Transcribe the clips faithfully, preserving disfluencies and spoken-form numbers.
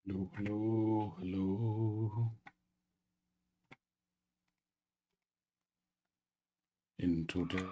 Hello, hello, hello. Into the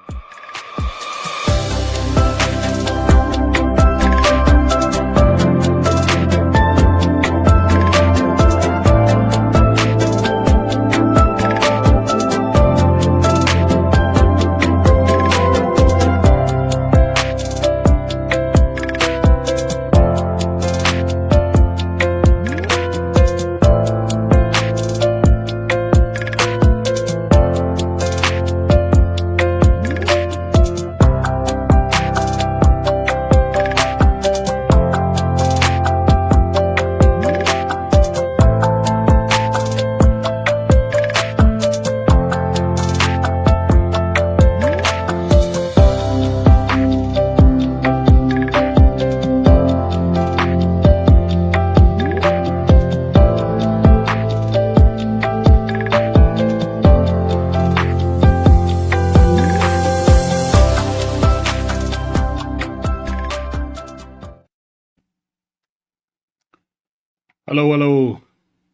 Hello, hello.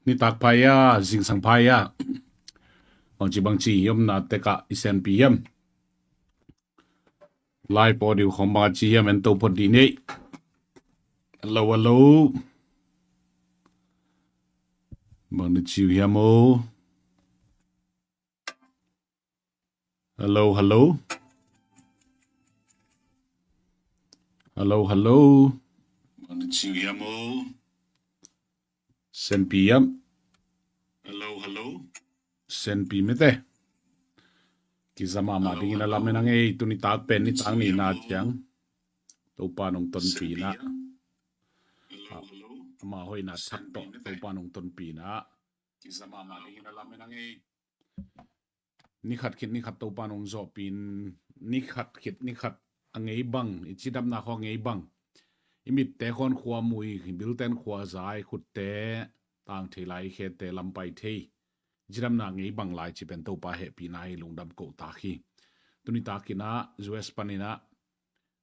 Nitak pha ia, zingsang pha ia. Bangci bangci hiam na teka i senpi hiam. Live audio khong bangci hiam en to phot di nei. Hello, hello. Bang ni ciu hiam o. Hello, hello. Hello, hello. Senpi hiam. Hello, hello. Senpi mete. Kizama ma dingin a lam en a ngei tuni tak pen ni tang ni na ciang. Topa nong tonpi na. Ama hoina thak to Topa nong tonpi na. Kizama ma dingin a lam en a ngei. Ni khat khit ni khat Topa nong zawhpin, ni khat khit ni khat a ngei bang, i cidamna khua ngei bang. I mitte khawn khua mui, i bilten khua zai, khutte tang thei lai, i khete lampai thei. I cidamna ngei bang lai ci pen Topa hehpihna hi lungdam ko tak hi. Tuni takin a U S panin a,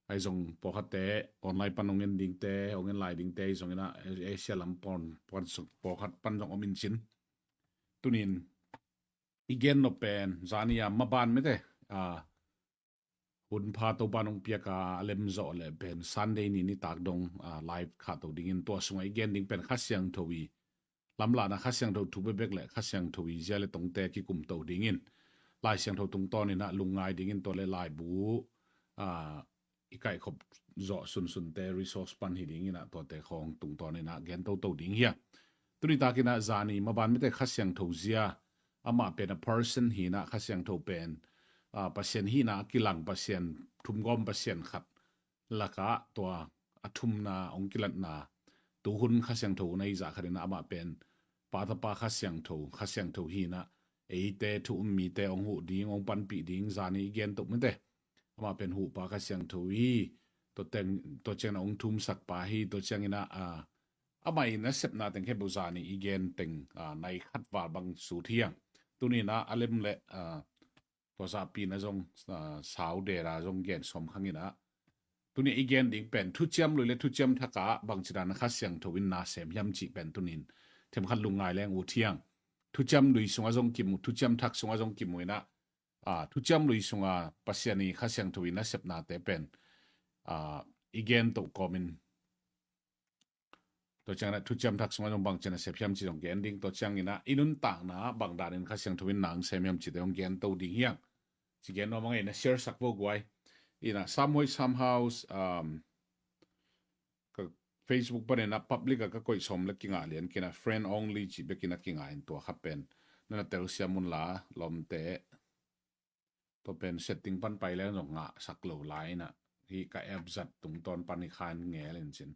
ahi zong pawlkhatte online pan hong en dingte, hong en lai dingte, ahi zongin a Asia lam pawn, pawn, pawlkhat pan zong om in cin. Tunin i gen nop pen, zani a maban mete, a, hun pha Topa nong piak a, a lem zawh le pen Sunday ni nitak dong, a, live khah to dingin tua sungah i gen ding pen Kha Siangtho i lamlahna, Kha Siangtho thu bekbek le Kha Siangtho i zia le tongte kikum to dingin Lai Siangtho tungtawnin a lungngai dingin tua le laibu, a, i kaihkhop zawh sunsunte resource pan hi dingin a tuate khawng tungtawnin a gen toto ding hi a. Tuni takin a zani maban mete Kha Siangtho zia, amah pen a person hi in a Kha Siangtho pen, a, Pasian hi in a kilang Pasian, thumgawm Pasian khat lakah tua a thumna hong kilatna tuhun Kha Siangtho hun ahi zah khatin a amah pen Pa, Tapa, Kha Siangtho, Kha Siangtho hi in a eite thu um mite hong huh ding, hong panpih ding, zani i gen to mete. Amah pen huhpa Kha Siangtho hi, tua teng, tua ciangin a hong thumsakpa hi, tua ciangin a, a, amah i nasepna teng khempeuh zani i gen teng, a, nai khat val bang sut hi a. Tunin a, a lem le, a, tua zahpi na zong, a, sau dera zong gen sawm khangin a. Tuni i gen ding pen, thuciam lui le thuciam thak a bangci dan a Kha Siangtho in na sem hiam cih pen tunin themkhat lungngai leng ut hi a. Thuciam lui sungah zong kimu, thuciam thak sungah zong kimu in a, a, thuciam lui sunga Pasian i Kha Siangtho i nasepnate pen, a, i gen to kawmin. Tua ciangin a thuciam thak sungah zong bangci na sep hiam ci zong gen ding. Tua ciangin a i nuntakna bang danin Kha Siangtho in na sem hiam cite zong gen to ding hi a. Ci gen nuam a ngei na share sak vo guai. In a Sam Hoih Sam House, um, ka Facebook panin a public a ka koih sawm le kingah lian kei in a friend only cih bekin a kingah in tua kha pen. Na na telsiam un la lawmte. Tua pen setting pan pai leng zong ngahsak lo lai in a. Hih ka app zat tungtawn pan hi khan ngel in cin.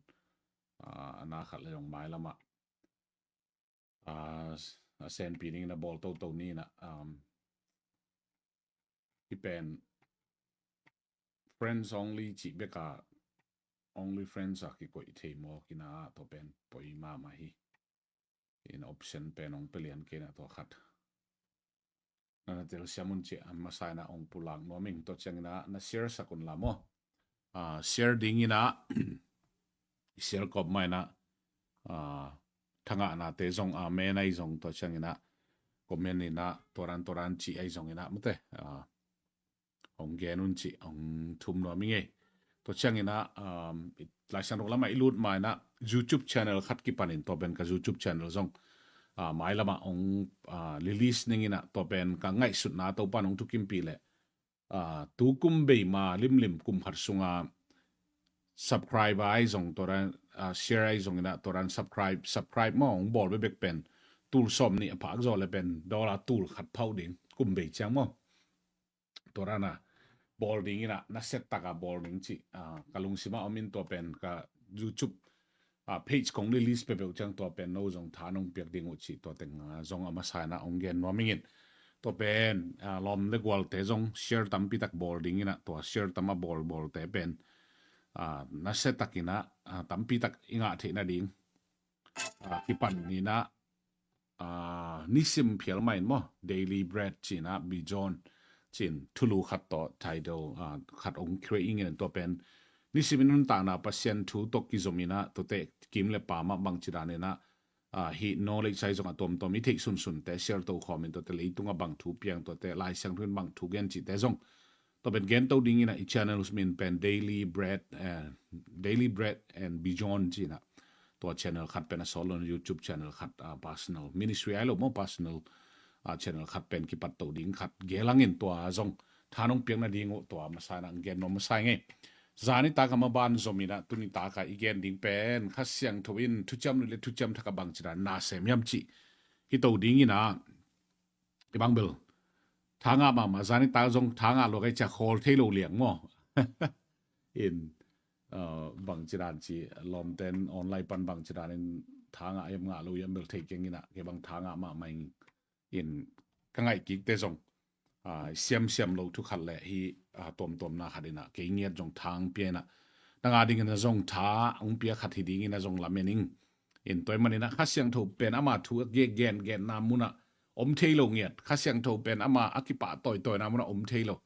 A, a na khat le zong mailamah, a, a senpi dingin a bawl toto ni in a, um, hih pen friends only cih bek a, only friends a kikoih thei mawk in a, tua pen poi mahmah hi. In option pen hong pia lian kei in a tua khat. Na na telsiam un ci a masa in a hong pulak nuam ing, tua ciangin a na share sak un la maw. A, share dingin a, i share kawp mah in a, a, thangahnate zong, amen ahi zong, tua cianginah comment inah tua dan tua dan cih ahi zonginah mate, ah, hong gen un cih hong thum nuam i ngei. Tua cianginah, um, Laisiangtho lamah i lut ma inah YouTube channel khat kipanin tua pen ka YouTube channel zong, ah, mailamah hong, ah, release ninginah tua pen ka ngaihsutna Topan hong thukimpih leh, ah, tu kum bei ma limlim kum khat sunga subscribe ahi zong tua dan, ah, share ahi zonginah tua dan subscribe, subscribe maw hong bawl bekbek pen tul sawm nih a phak zaw le pen dollar tul khat phauh ding kum bei ciang maw. Tua dana bawl dinginah na set taka bawl ding cih, ah, ka lungsima om in tua pen ka YouTube, ah, page kong release peuhpeuh ciang tua pen no zong tha nong piak ding uh cih tua teng, ah, zong a masa inah hong gen nuam ingin. Tua pen, ah, lawm le gualte zong share tampitak bawl dinginah tua share tam a bawlbawlte pen, ah, na set takinah, ah, tampitak i ngah theih nading, ah, kipan ninah, ah, nisim phial mahin maw, Daily Bread cinah, Bijon cin thulu khat tawh title, ah, khat hong create ingin tua pen nisim i nuntakna Pasian thu tawh kizominah tuate kim le pamah bangci daninah, ah, hih knowledge ahi zongah tuamtuam i theih sunsunte share to khawmin tuate leitungah bang thu piang tuate Laisiangtho in bang thu gen cihte zong tua pen gen to dinginah i channels min pen Daily Bread, eh, Daily Bread and Beyond cinah tua channel khat pen a solo YouTube channel khat, ah, personal ministry ahi lo maw personal, ah, channel khat pen kipat to ding khat gelangin tua zong tha nong piak nading uh tua masa inah gen nuam masa i ngei. Zani taka maban zominah tuni taka i gen ding pen Kha Siangtho in thuciam luih le thuciam thak a bangci dan na sem hiam cih hi to dinginah i bang bel tha ngah mahmah zani tak zong tha ngah lua kei cia khawl thei lo liang maw. In, uh, bangci dan ci lawmten online pan bangci danin tha ngah hiam ngah lo hiam bel thei kenginah kei bang tha ngah mahmah in, in ka ngaih kikte zong, ah, siamsiam lo thu khat le hi, ah, tuamtuamna khat inah kei ngiat zong thang pia inah na nga dingin a zong tha hong pia khat hi dingin a zong lamen ing. In tua ahih maninah Kha Siangtho pen ama thu a gen genna munah om thei lo ngiat, Kha Siangtho pen ama a kipah tawitawina munah om thei lo.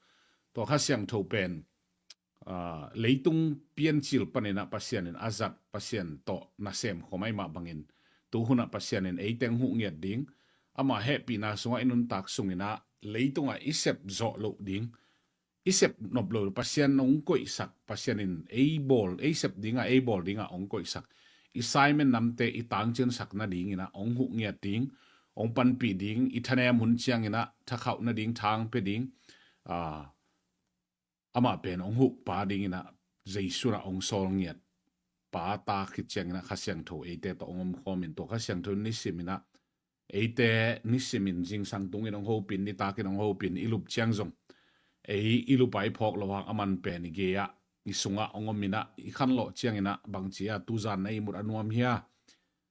Tua Kha Siangtho pen, ah, leitung piancil paninah Pasian in a zat Pasian tawh nasem khawm ahi mah bangin tuhunah Pasian in eite hong huh ngiat ding, ama hehpihna sungah i nuntak sunginah leitungah i sep zawh loh ding, i sep nop lo Pasian hong koihsak, Pasian in ei bawl, ei sep dingah, ei bawl dingah hong koihsak, i Simon namte i tangcinsak nadinginah hong huh ngiat ding, hong panpih ding, i thanem hun cianginah thakhauh nading thang pia ding, ah, amah pen hong huh pa dinginah Jesu inah hong sawl ngiat pa ta khit cianginah Kha Siangtho eite tawh hong omkhawmin tua Kha Siangtho in nisiminah eite nisimin zingsang tungin hong hopin, nitakin hong hopin, i lup ciang zong ei i lupa i phawk lo hang aman pen i gei-ah i sungah hong ominah i khanlawh cianginah bangcia tuzan na ihmut a nuam hia,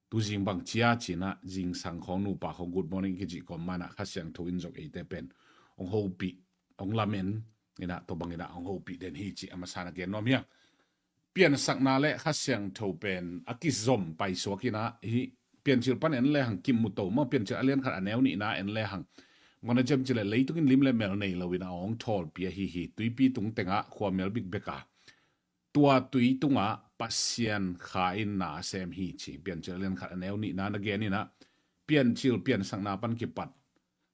tuzing bangcia cinah zingsang khawng nupa khawng good morning kicih kawm manah Kha Siangtho in zong eite pen hong hopih, hong lamen inah tua banginah hong hopih den hi cih a masana gen nuam hiang. Piansakna le Kha Siangtho pen a kizom paisuak inah hi Piancil pan en lehang kimu to maw, Piancil a lian khat a neu nihna en lehang mana ciam cileh leitung in lim le mel nei lo inah hong thawlpi ahi hi. Tuipi tung tengah khuamel bikbeka tua tui tungah Pasian Kha in na a sem hi ci. Piancil a lian khat a neu nihna na gen inah Piancil piansakna pan kipat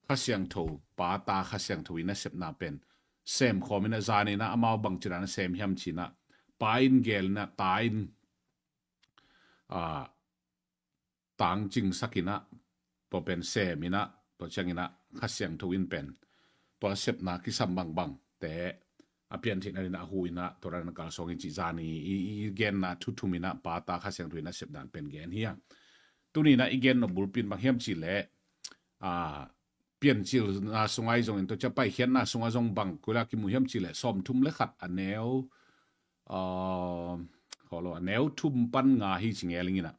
Kha Siangtho pa ta Kha Siangtho in a sepna pen sem khawm inah zaninah amau bangci dan a sem hiam cinah pa in gel inah ta in, ah, tangcingsak inah tua pen sem inah tua cianginah Kha Siangtho in pen tua sepna kisam bangbangte a pianthihna dinah a hu inah tua dan a kalsuang in cih zani i, i genna thu thum inah pa ta Kha Siangtho in a sepdan pen gen hiang. Tuninah i gen nop bulpi in bang hiam cihleh, ah, Piancilna sung ahi zongin tua cia Paikhiatna sungah zong bang kula kimu hiam cihleh sawmthum le khat a neu, ah, kholo a neu thum pan nga hi ci ngel inginah,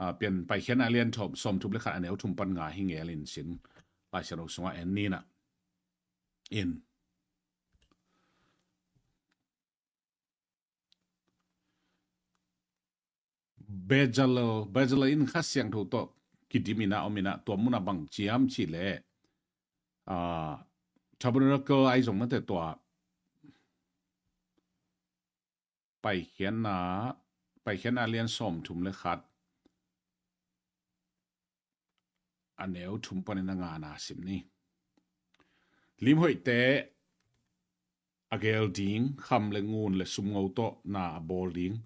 ah, Pian Paikhiatna a lian thawm sawmthum le khat a neu thum pan nga hi ngel in sin Laisiangtho sungah en ninah in Bezalel, Bezalel in Kha Siangtho tawh kidim inah om inah tua munah bang ciam cihleh, ah, tabernacle ahi zong mate tua Paikhiatna, Paikhiatna lian sawmthum le khat a neu thum panin a ngana sim ni. Limhoihte a gel ding, kham le ngun le sumngo tawh na a bawl ding,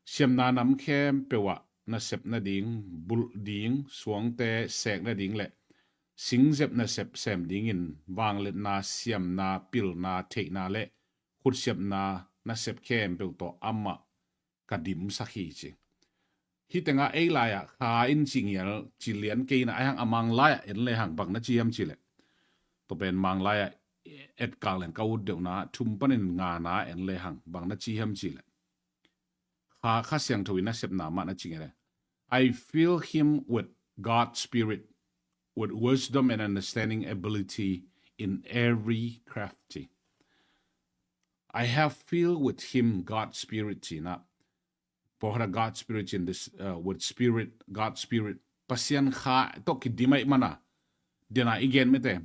siamna nam khempeuh ah nasep nading, bulh ding, suangte sek nading le singzep nasep sem dingin vangliatna, siamna, pilna, theihna le khutsiamna nasep khempeuh tawh amah ka dimsak hi ci. Hih tengah ei lai-ah kha in ci ngial ci lian kei in ah, ahi hang a Mang lai-ah en le hang bang na ci hiam cih leh, tua pen Mang lai-ah etkak leng ka ut deuhna thum panin ngana en le hang bang na ci hiam cih leh, kha, Kha Siangtho in a sepna mah na ci ngial e. I fill him with God's Spirit, with wisdom and understanding, ability in every crafty. I have filled with him God's Spirit ci in ah, pawlkhat ah God's Spirit in this, uh, with Spirit, God's Spirit, Pasian Kha tawh kidim ahih man a, den a i gen mite,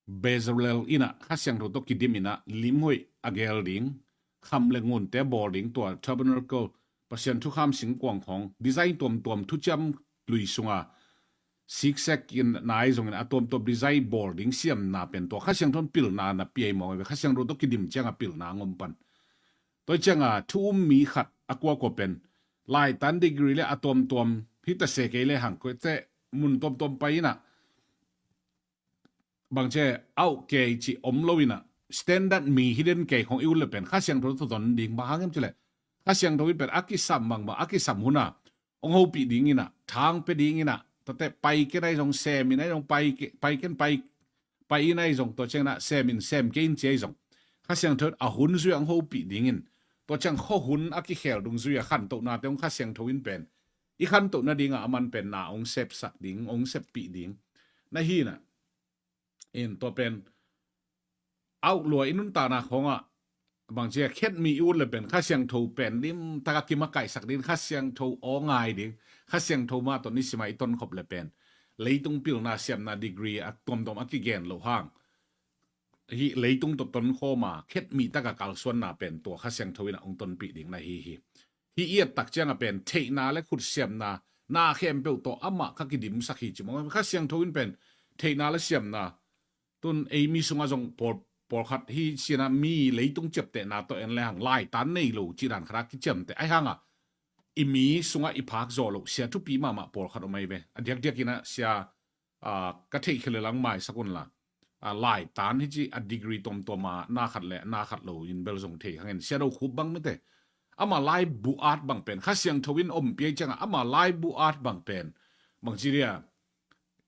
Bezalel in ah Kha Siangtho tawh kidim in ah limhoih a gel ding, kham le ngunte bawl ding, tua tabernacle, Pasian thukham singkuang khawng, design tuamtuam, thuciam lui sunga siksek in nai zongin a tuamtuam design bawl ding siamna pen tua Kha Siangtho in pilna na pia hi mawk a ve. Kha Siangtho tawh kidim ciang a pilna a ngom pan. Tua ciang a thu um mi khat a kuakua pen laitan degree le a tuamtuam hi ta se kei le hang, koite mun tuamtuam pai in ah bang ci, auh kei ci om lo in ah, standard mi hi den kei khawng i ut le pen Kha Siangtho tawh ton ding, bang hang hiam cih leh Kha Siangtho in pen a kisam bangbang, a kisam hun a hong hopih ding in ah, thang pia ding in ah, tuate pai ken ahi zong, sem in ahi zong, pai ke-, pai ken, pai, pai in ahi zong, tua ciang in ah sem in, sem kei in ci ahi zong, Kha Siangtho in a hun zui a hong hopih ding in, tua ciang khuahun a kikhel dungzui a khantohnate hong Kha Siangtho in pen i khantoh nading a aman pen na hong sepsak ding, hong seppih ding na hi in ah, in tua pen auh lua i nuntakna khawng ah bang ci a khet mi i ut le pen Kha Siangtho pen limtak a kimakaihsak ding, Kha Siangtho aw ngai ding, Kha Siangtho mah tawh nisim a i tonkhop le pen leitung pilna siamna degree a tuamtuam a kigen loh hang, hih leitung tawh tonkhawm a khet mi tak a kalsuanna pen tua Kha Siangtho in ah hong tonpih ding na hi hi. Hih i et tak ciang a pen theihna le khutsiamna na khempeuh tawh amah ka kidimsak hi ci mawk a ve. Kha Siangtho in pen theihna le siamna, tun ei mi sungah zong pawl, pawlkhat hi ci in ah mi leitung ciaptehna tawh en le hang laitan nei lo cih dan khat a kiciamteh ahi hang a, i mi sungah i phak zawh loh sia thupi mahmah pawlkhat om ahi ve. A diakdiak in ah sia, ah, ka theih khia le lang maisak un la, ah, laitan hi ci a degree tuamtuam a na khat le na khat lo in bel zong thei hang in, Sia Do Khup bang mite, ama laibu at bang pen Kha Siangtho in ompih ciang a, ama laibu at bang pen bang ci dia,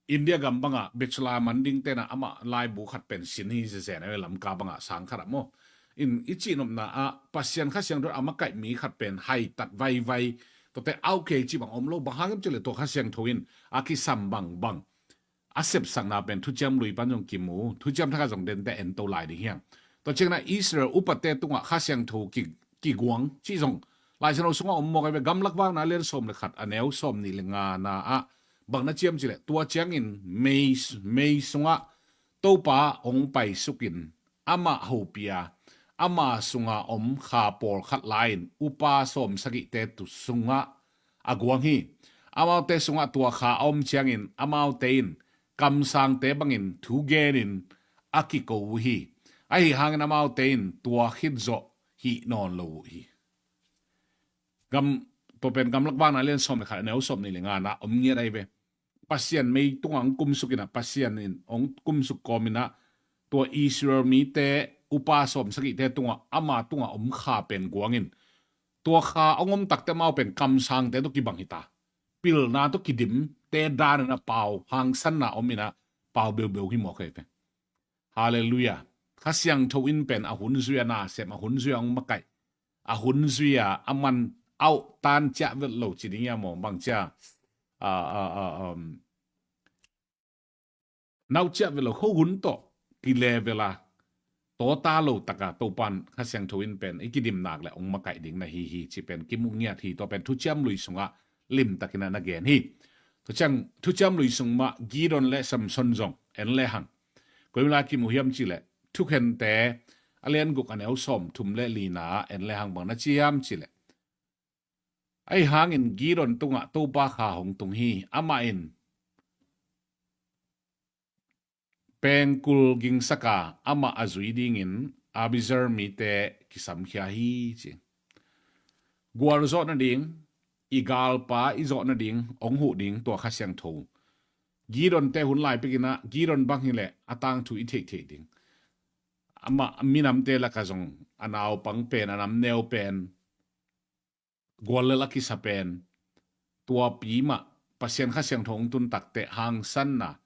India gam bangah bachelor man ding tena amah laibu khat pen sin hi zezen a, Lamka bangah sang khat ah maw. In i cihnopna ah Pasian Kha Siangtho a makaih mi khat pen haitat vaivai, tuate auh kei cih bang om lo, bang hang hiam cih leh tua Kha Siangtho in a kisam bangbang a sepsakna pen Thuciam Lui pan zong kimu, Thuciam Thak ah zong dente ento lai ding hi hang. Tua ciangin ah Israel upate tungah Kha Siangtho ki, kiguang cih zong Lai Siangtho sungah om mawk ahi ve. Gamlak Vakna lian sawm le khat, a neu sawm nih le ngana ah bang na ci hiam cih leh, tua ciangin mei, mei sungah Topa hong paisuk in amah hopih a, ama sunga om kha pawlkhat la-in upa sawmsagihte tu sungah a guang hi. Amaute sungah tua kha a om ciangin amaute in kamsangte bangin thu genin a kiko uh hi. Ahi hangin amaute in tua khit zawh hih nawn lo uh hi. Gam, tua pen Gamlak Vakna lian sawm le khat, a neu sawm nih le ngana om ngiat ahi ve. Pasian mei tungah hong kumsuk in ah, Pasian in hong kumsuk kawmin ah tua Israel mite upa sawmsagihte tungah, ama tungah om kha pen guangin, tua kha hong om takte amau pen kamsangte tawh kibang hi ta. Pilna tawh kidimte danin ah pau hangsanna om in ah pau beubeu hi mawk ahi ve. Halleluiah. Kha Siangtho in pen a hun zui a na sem, a hun zui a hong makaih, a hun zui a a man auh tan ciah vet lo ci ding ia maw, bang cia, a, a, a, um, nau ciah vet lo, khuahun tawh kile vel a tawta lo taka Topan Kha Siangtho in pen i kidim nak le hong makaih ding na hi hi cih pen kimu ngiat hi. Tua pen Thuciam Lui sungah limtakin ah na gen hi. Tua ciang Thuciam Lui sung mah Gideon le Samson zong en le hang. Koimla kimu hiam cih leh Thukhente a lian guk, a neu sawm thum le lina ah en le hang, bang na ci hiam cih leh, ahi hangin Gideon tungah Topa kha hong tung hi. Amah in pengkul gingsaka amah a zui dingin Abiezer mite kisamkhia hi ci. Gualzawh nading, i galpa i zawh nading hong huh ding tua Kha Siangtho. Gideonte hun lai pekinah Gideon bang hileh a tangthu i theihtheih ding. Amah minamte laka zong a naupang pen, a namneu pen, gual le la kisa pen, tuapi mah Pasian Kha Siangtho hong tun takteh hangsanna,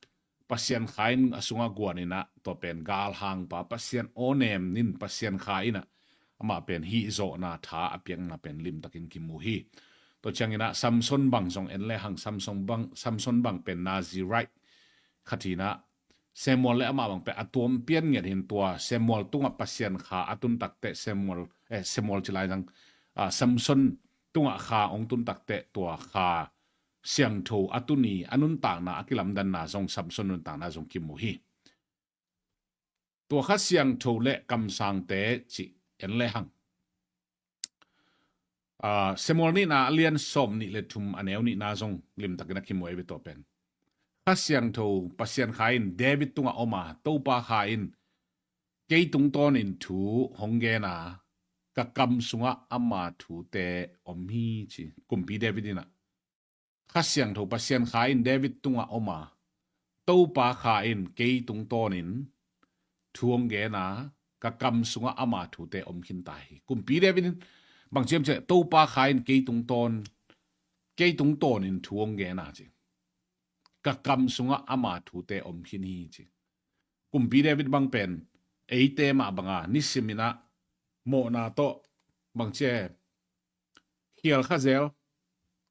Pasian Kha in a sungah guan inah tua pen galhangpa, Pasian awnem nin Pasian Kha inah amah pen hih zawhna tha a piakna pen limtakin kimu hi. Tua cianginah Samson bang zong en le hang, Samson bang, Samson bang pen Nazirite khat hinah Samuel le amah bang pen a tuam pian ngiat hin tua Samuel tungah Pasian Kha a tun takteh Samuel, eh, Samuel ci lai zang, ah, Samson tungah Kha hong tun takteh tua Kha Siangtho a tuni a nuntakna a kilamdanna zong Samson nuntakna zong kimu hi. Tua Kha Siangtho le kamsangte cih en le hang. Ah, Samuel nihna a lian sawm nih le thum a neu nihna zong limtakin a kimu ei ve tua pen. Kha Siangtho Pasian Kha in David tungah om a, Topa Kha in kei tungtawnin thu hong gen a, ka kam sungah ama thute om hi ci. Kumpi David inah Kha Siangtho Pasian Kha in David tungah om a, Topa Kha in kei tungtawnin thu hong gen a, ka kam sungah ama thute om khin ta hi. Kumpi David in bang ciam ciah, Topa Kha in kei tungtawn, kei tungtawnin thu hong gen a ci. Ka kam sungah ama thute om khin hi ci. Kumpi David bang pen eite mah banga nisiminah mawhna tawh bang cia khial kha zel,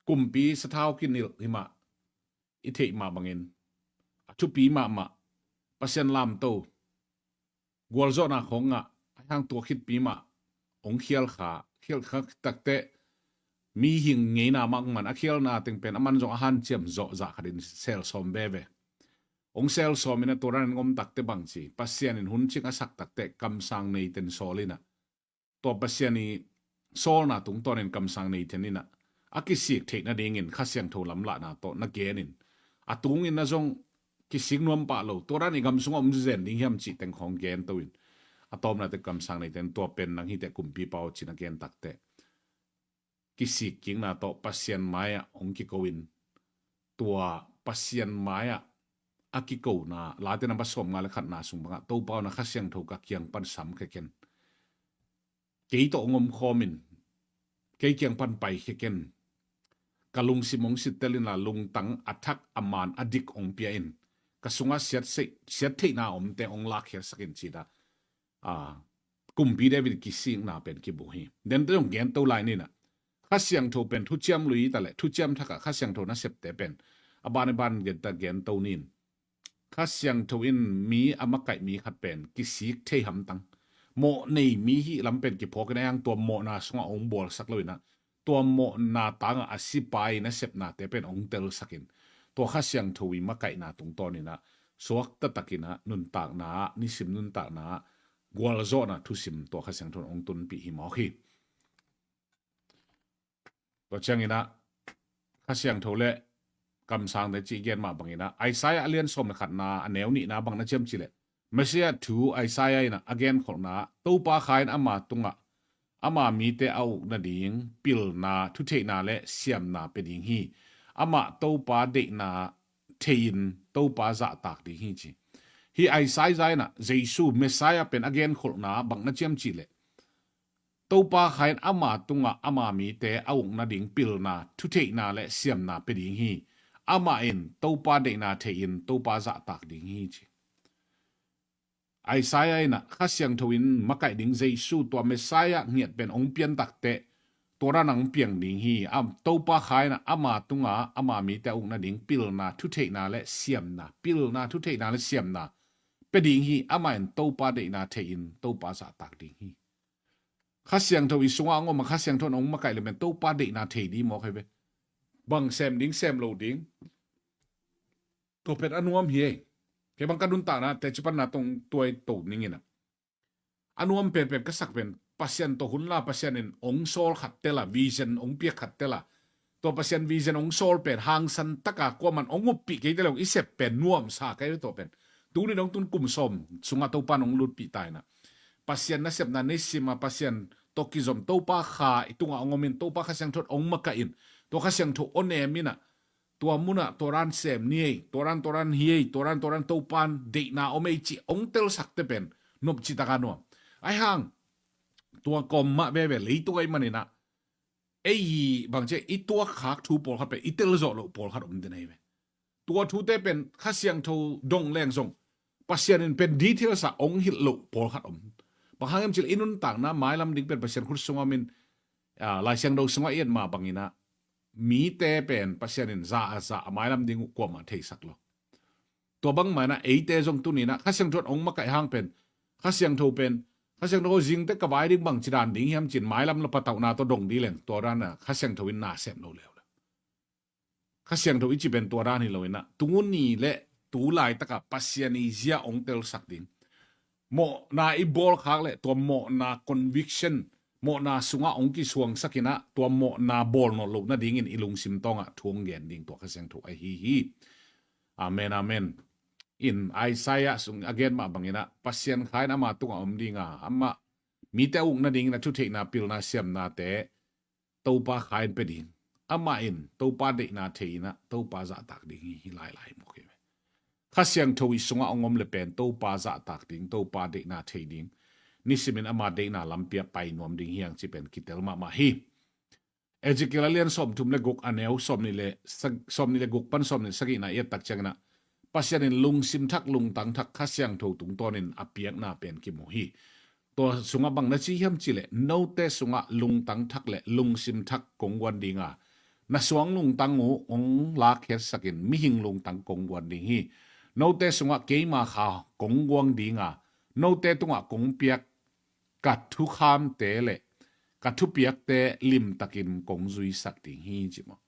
kumpi sathau kinilh himah i theih mah bangin a thupi mahmah, Pasian lamto gualzawhna khawngah a hang tua khitpi mah hong khial kha, khial kha takteh mihing ngeina mah hong man, a khialna teng pen a man zong a hanciam zawh zah khatin selsawm veve. Hong selsawm inah tua danin hong om takteh bang ci, Pasian in hun cing a sak takteh kamsang neiten sawl inah tua Pasian i sawlna tungtawnin kamsang neiten inah a kisik theih nadingin Kha Siangtho lamlahna tawh na genin a tungin na zong kisik nuam pah lo, tua dan i gam sungah om zen ding hiam cih teng khawng gento in a tawpna teh kamsang neiten tua pen nang hiteh kumpipa aw ci na gen takteh kisik kikna tawh Pasian mai-ah hong kiko in tua Pasian mai-ah a kikona Late namba sawmnga le khatna sung bangah Topa aw na Kha Siangtho ka kiang pan samkhia ken. Kei tawh hong omkhawm in, kei kiang pan paikhia ken. Ka lungsim hong sittel inla lungtang a thak a man a dik hong pia in. Ka sungah siat, siat theihna omte hong lakkhiatsak in cih dah. Ah, kumpi David kisikna pen kibu hi. Dente zong gento lai ninah Kha Siangtho pen thuciam lui taleh thuciam thakah Kha Siangtho nasepte pen a ban i ban genta gento nin. Kha Siangtho in mi a makaih mi khat pen kisik thei hamtang. Mawh nei mi hih lam pen kiphawk in a hiang tua mawhna sungah hong bualsak lo inah tua mawhna tangah a sipai nasepnate pen hong telsak in tua Kha Siangtho i makaihna tungtawn inah suakta takinah nuntakna ah, nisim nuntakna ah gualzawhna thusim tua Kha Siangtho in hong tunpih hi mawk hi. Tua cianginah Kha Siangtho le kamsangte cih gen mah banginah Isaiah a lian sawm le khatna a neu nihna bang na ciam cihleh Messiah thu Isaiah inah a genkholhna ah Topa Kha in ama tungah ama mite a uk nading pilna, thutheihna le siamna pia ding hi. Amah Topa deihna thei-in Topa zahtak ding hi ci. Hih Isaiah inah Jesu Messiah pen a genkholhna bang na ciam cihleh Topa Kha in ama tungah ama mite a uk nading pilna, thutheihna le siamna pia ding hi. Amah in Topa deihna thei-in Topa zahtak ding hi ci. Isaiah inah Kha Siangtho in makaih ding Jesu tua Messiah ngiat pen hong pian takteh tua dan hong piang ding hi. Am, Topa Kha inah ama tungah ama mite a uk nading pilna, thutheihna le siamna, pilna, thutheihna le siamna pia ding hi. Amah in Topa deihna thei-in Topa zahtak ding hi. Kha Siangtho i sungah hong om a Kha Siangtho in hong makaih le pen Topa deihna thei ding mawk hi ve. Bang sem ding sem lo ding tua pen a nuam hi ei. Kei bang ka nuntakna teci panna tong tuai to ning inah a nuam penpen ka sak pen Pasian tawh hun la Pasian in hong sawl khat tela, vision hong piak khat tela, tua Pasian vision hong sawl pen hangsan taka kuaman hong uppih kei tela hong i sep pen nuamsa kei tua pen. Tuni dong tun kum sawm sungah Topa in hong lutpih ta in ah, Pasian nasepna nei sim a, Pasian tawh kizom Topa Kha i tungah hong om in, Topa Kha Siangtho in hong makaih in, tua Kha Siangtho hong nem in ah, tua munah tua dan sem ni ei, tua dan tua dan hi ei, tua dan tua dan Topa in deihna om ei cih hong telsak te pen nopci taka nuam. Ahi hang tua kawm mah veve leitung ahih manin ah, ei bang ci a, i tuak khak thu pawlkhat pen i tel zawh loh pawlkhat om den ahi ve. Tua thute pen Kha Siangtho dong leng zong Pasian in pen details ah hong hilh loh pawlkhat om. Bang hang hiam cih leh i nuntakna mailam ding pen Pasian khut sungah om in, ah, Lai Siangtho sungah i et mah bangin ah, mite pen Pasian in za a za a mailam ding uh kuamah theisak lo. Tua bangmah in ah eite zong tuni in ah Kha Siangtho in hong makaih hang pen, Kha Siangtho pen, Kha Siangtho zingte ka vai ding bang ci dan ding hiam ci-in mailam la patauhna tawh dong ding leng, tua dan ah Kha Siangtho in na sem lo leuleu. Kha Siangtho i cih pen tua dan hi lo in ah, tuni le tu laitak ah Pasian i zia hong telsak ding, mawhna i bawl khak leh tua mawhna conviction, mawhna sungah hong kisuangsak in ah, tua mawhna bawl nawn loh nadingin i lungsim tawngah thu hong gen ding tua Kha Siangtho ahi hi. Amen, amen. In Isaiah sung a gen mah bangin ah, Pasian Kha in ama tungah om ding a, amah mite a uk nadingin a thutheihna, pilna, siamnate Topa Kha in pia ding. Amah in Topa deihna thei in ah, Topa zahtak ding hi, hi lailai mawk hi ve. Kha Siangtho i sungah hong om le pen Topa zahtak ding, Topa deihna thei ding, nisimin ama deihna lampi ah pai nuam ding hi hang cih pen kitel mahmah hi. Ezekiel a lian sawmthum le guk, a neu sawmnih le sag-, sawmnih le guk pan sawmnih sagihna i et tak ciangin ah, Pasian in lungsim thak, lungtang thak Kha Siangtho tungtawnin a piakna pen kimu hi. Tua sungah bang na ci hiam cih leh, note sungah lungtang thak le lungsim thak kong guan ding a, na suang lungtang uh hong lakkhiatsakin mihing lungtang kong guan ding hi. Note sungah keima Kha kong guang ding a, note tungah kong piak ka thukhamte le ka thupiakte limtakin kong zuisak ding hi, ci maw.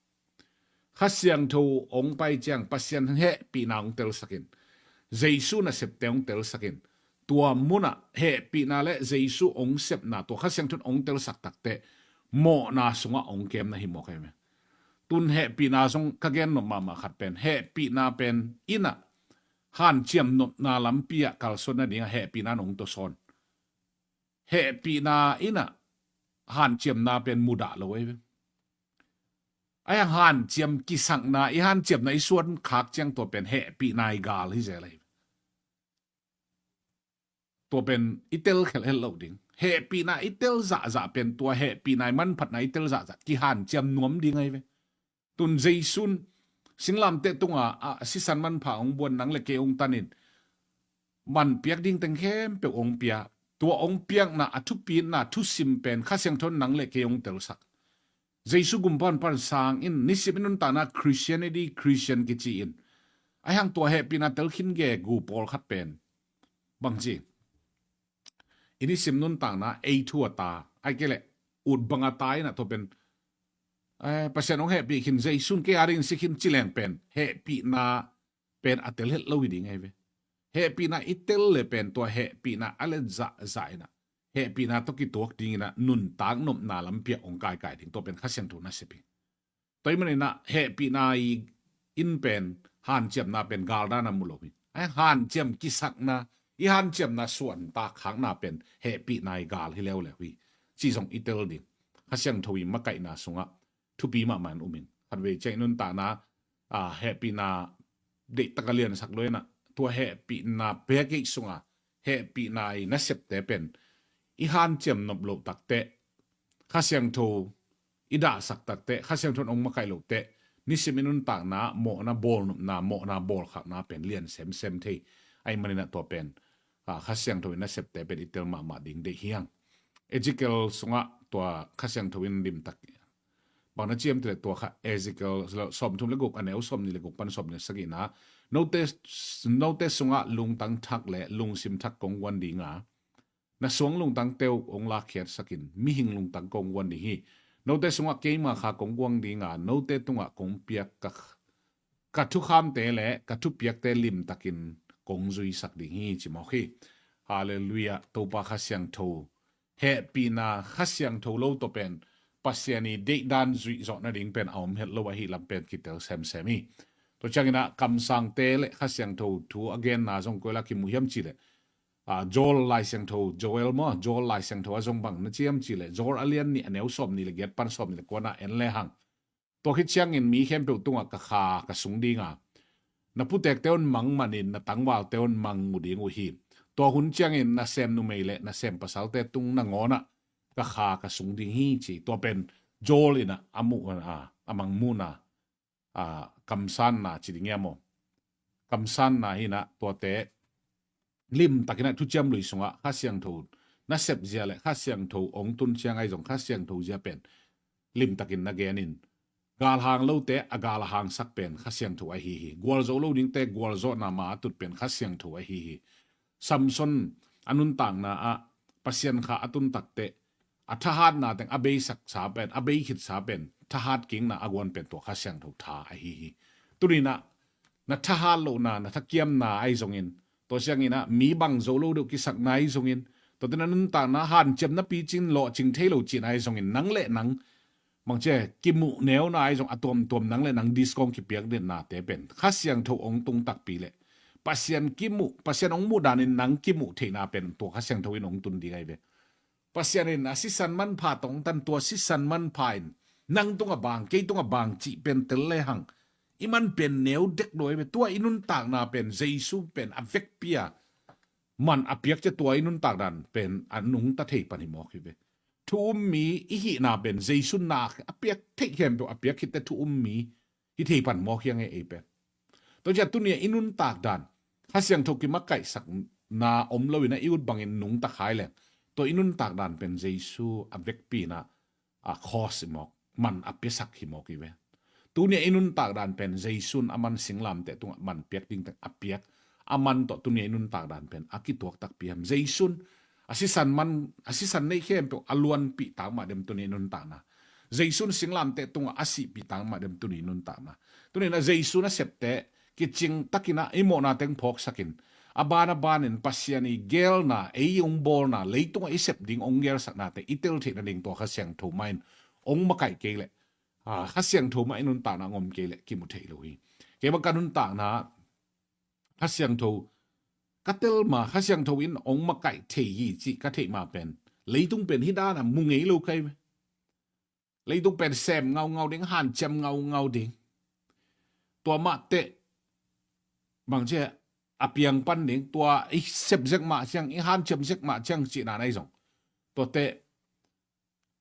Kha Siangtho hong pai ciang Pasian hehpihna hong telsakin, Jesu nasepte hong telsakin, tua munah hehpihna le Jesu hong sepna tua Kha Siangtho in hong telsak takteh mawhna sungah hong kem na hi mawk ahi ve. Tun hehpihna zong ka gen nop mahmah khat pen, hehpihna pen in ah hanciam nopna lampi ah kalsuan nadingah hehpihna in hong tawsawn. Hehpihna in ah hanciamna pen mudah lo ahi ve. Ahi hang hanciam kisakna, i hanciamna i suan khak ciang tua pen hehpihna i gal hi zel ahi ve. Tua pen i tel khelh het lo ding. Hehpihna i tel zahzah pen tua hehpihna i manphatna i tel zahzah kihanciam nuam ding ahi ve. Tun Jesu in singlamteh tunga a sisan manpha hong buan, nang le kei hong tanin man piak ding teng khempeuh hong pia. Tua hong piakna a thupitna thusim pen Kha Siangtho in nang le kei hong telsak. Jesu gumpan pan sangin nisim i nuntakna Christianity, Christian kici in. Ahi hang tua hehpihna tel khin gegu pawlkhat pen bangci, i nisim nuntakna ei thu a ta, ahih kei leh ut bang a ta in ah tua pen, eh, Pasian hong hehpih khin, Jesu in kei a dingin si khin ci leng pen hehpihna pen a tel het lo hi ding ahi ve. Hehpihna i tel le pen tua hehpihna a let zahzah in ah, hehpihna tawh kituak dingin ah nuntak nopna lampi ah hong kaikai ding, tua pen Kha Siangtho nasep hi. Tua ahih manin ah hehpihna i in pen hanciamna pen gal dan a mu lo hi. Ahi hang hanciam kisakna, i hanciamna suantak khakna pen hehpihna i gal hi leuleu hi, ci zong i tel ding. Kha Siangtho i makaihna sungah thupi mahmah in um in. Khatvei ciang i nuntakna, ah, hehpihna deihtak a liansak lo in ah, tua hehpihna package sungah hehpihna i nasepte pen i hanciam nop loh takteh, Kha Siangtho i dahsak takteh, Kha Siangtho in hong makaih lohteh, nisim i nuntakna mawhna bawlnopna, mawhna bawlkhakna pen lian semsem thei. Ahih manin ah tua pen, ah, Kha Siangtho i nasepte pen i tel mahmah ding deih hi hang. Ezekiel sungah tua Kha Siangtho in limtak bang na ci hiam cih leh, tua kha Ezekiel sawmthum le guk, a neu sawmnih le guk pan sawmnih le sagihna, note, note sungah lungtang thak le lungsim thak kong guan ding a, na suang lungtangte uh hong lakkhiatsakin mihing lungtang kong guan ding hi. Note sungah keima Kha kong guang ding a, note tungah kong piak ka, ka thukhamte le ka thupiakte limtakin kong zuisak ding hi, ci mawk hi. Halleluiah. Topa Kha Siangtho hehpihna, Kha Siangtho lo tawh pen Pasian i deihdan zuih zawh nading pen a om het lo ahih lam pen kitel semsem hi. Tua ciangin ah kamsangte le Kha Siangtho thu a genna zong koi la kimu hiam cih leh, ah, Joel Lai Siangtho, Joel maw, Joel Lai Siangtho a zong bang na ci hiam cih leh, Joel a lian nih a neu sawm nih le giat pan sawm nih le kuana en le hang. Tua khit ciangin mi khempeuh tungah ka kha ka sung dinga, na putekte un mang manin na tangvalte un mang mu ding uh hi. Tua hun ciangin na sem numei le na sem pasalte tung nangawnah ka kha ka sung ding hi ci. Tua pen Joel inah a muh a, a mang muhna, a, kamsanna ci ding ia maw? Kamsanna hinah tuate limtakinah thuciam lui sungah Kha Siangtho na sepzia le Kha Siangtho ong tun ciang ahi zong Kha Siangtho zia pen limtakin na genin, galhang lote a gal a hangsak pen Kha Siangtho ahi hi. Gualzo lo dingte gualzawhna ma a tut pen Kha Siangtho ahi hi. Samson a nuntakna ah Pasian kha a tun takteh a thahatna teng a beisaksa pen, a beikhitsa pen, thahat kikna a guan pen tua Kha Siangtho tha ahi hi. Tuninah na thahat lohna, na thakiamna ahi zongin, tua sianginah mi bang zo lo deuh kisakna ahi zongin, tuate na nuntakna hanciamna picin lawhcing thei lo cihna ahi zongin, nang le nang bangcia kimuh neuna ahi zong a tuamtuam nang le nang discount kipiak dennate pen Kha Siangtho ong tung takpi le Pasian kimuh, Pasian ong muh danin nang kimuh theihna pen tua Kha Siangtho in ong tun ding ahi ve. Pasian in a sisan manpha tawh ong tan, tua sisan manpha in nang tungah bang, kei tungah bang cih pen tel le hang i man pen neu dek lo ahi ve. Tua i nuntakna pen Jesu pen a vekpi a man a piak cia tua i nuntak dan pen a nungta thei pan hi mawk hi ve. Thu um mi i hihna pen Jesu na a piak theih khempeuh a piak khitte thu um mi hi thei pan mawk hiang e ei pen. Tua ciah tunia i nuntak dan Kha Siangtho kimakaihsakna om loinah i ut bangin nungta khai leng, tua i nuntak dan pen Jesu a vekpinah a cause hi mawk, man a piasak hi mawk hi ve. Tunia i nuntak dan pen Jesu'n a man singlamteh tungah man piak dingteng a piak, a man tawh tunia i nuntak dan pen a kituak takpi hiam? Jesu'n a sisan man, a sisan neih khempeuh a luanpih tak mah dem tunia i nuntakna? Jesu'n singlamteh tungah a sihpih tak mah dem tunia i nuntakna? Tuninah Jesu'n a septe kicing takinah i mawhna teng phawksakin, a ban a banin Pasian i geelna, ei ong bawlna, leitungah i sep ding ong geelsaknate i tel theih nading tua Kha Siangtho mah in ong makaih kei leh, a, Kha Siangtho mah i nuntakna ong om kei leh kimu thei lo hi. Kei bang ka nuntakna Kha Siangtho ka tel ma, Kha Siangtho in ong makaih thei hi cih ka theih ma pen leitung pen hi dana mu ngei lo kai ve. Leitung pen sem ngaungau ding, hanciam ngaungau ding. Tua mah teh bangcia a piang pan ding, tua i sep zek mah ciang, i hanciam zek mah ciang cihna nai zong, tuate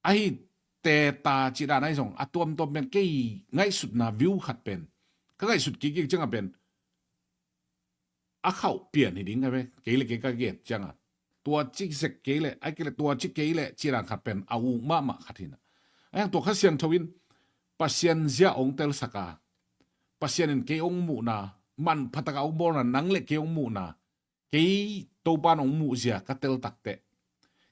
ahi teta cihna nai zong a tuamtuam pen kei ngaihsutna view khat pen, ka ngaihsut kik kik ciangah pen a khauh pian hi ding a ve. Kei le kei ka get ciangah tua ci sek kei le, ai kei le tua ci kei le cihna khat pen a uk mahmah khat hinah. Ahi hang tua Kha Siangtho in Pasian zia ong telsak a, Pasian in kei ong muhna, manphataka ong bawlna, nang le kei ong muhna, kei Topa'n ong muhzia ka tel takteh,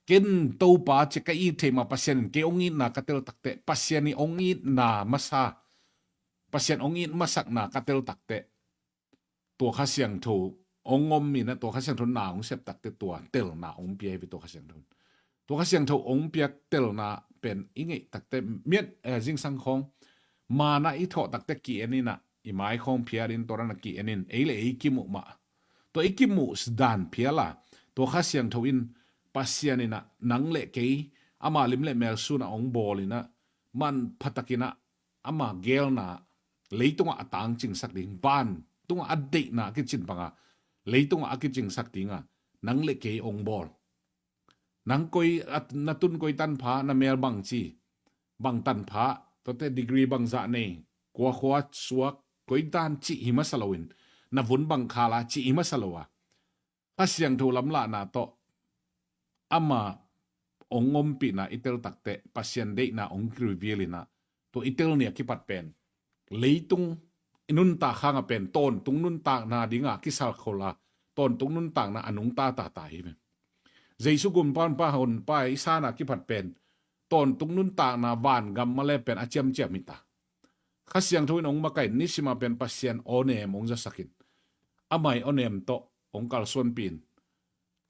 ken Topa ci ka it thei ma, Pasian in kei ong itna ka tel takteh, Pasian i ong itna masa, Pasian ong it masakna ka tel takteh, tua Kha Siangtho ong om inah tua Kha Siangtho na ong sep takteh tua telna ong pia hi ve tua Kha Siangtho. Tua Kha Siangtho ong piak telna pen i ngeih takteh miat, eh, zingsang khawng manna i thawh takteh ki-en inah i mai khawng phiatin tua dana ki-en in ei le ei kimuh mah. Tua i kimuh dan phiala tua Kha Siangtho in Pasian inah nang le kei ama lim le mel sunah ong bawl inah manphatakinah ama geelna leitungah a tangcingsak ding, van tungah a deihna a kicin banga leitungah a kicingsak dinga nang le kei ong bawl. Nang koi, a, na tun koi tanpha, na mel bangci, bang tanpha, tuate degree bangzah nei, kua khua suak, koi dan cih hi masa loin, na vun bang khala cih hi masa lo a, Kha Siangtho lamlahna tawh ama ong ompihna i tel takteh Pasian deihna ong reveal inah tua i tel nia kipat pen leitung i nuntak hanga pen tawntung nuntakna dinga kisalkhol a, tawntung nuntakna a nungta tata hi ve. Jesu gumpa honpa i sana kipat pen tawntung nuntakna vangam male pen a ciamciam hita. Kha Siangtho in ong makaih nisima pen Pasian awnem ong zasakin, amai awnem tawh ong kalsuanpihin,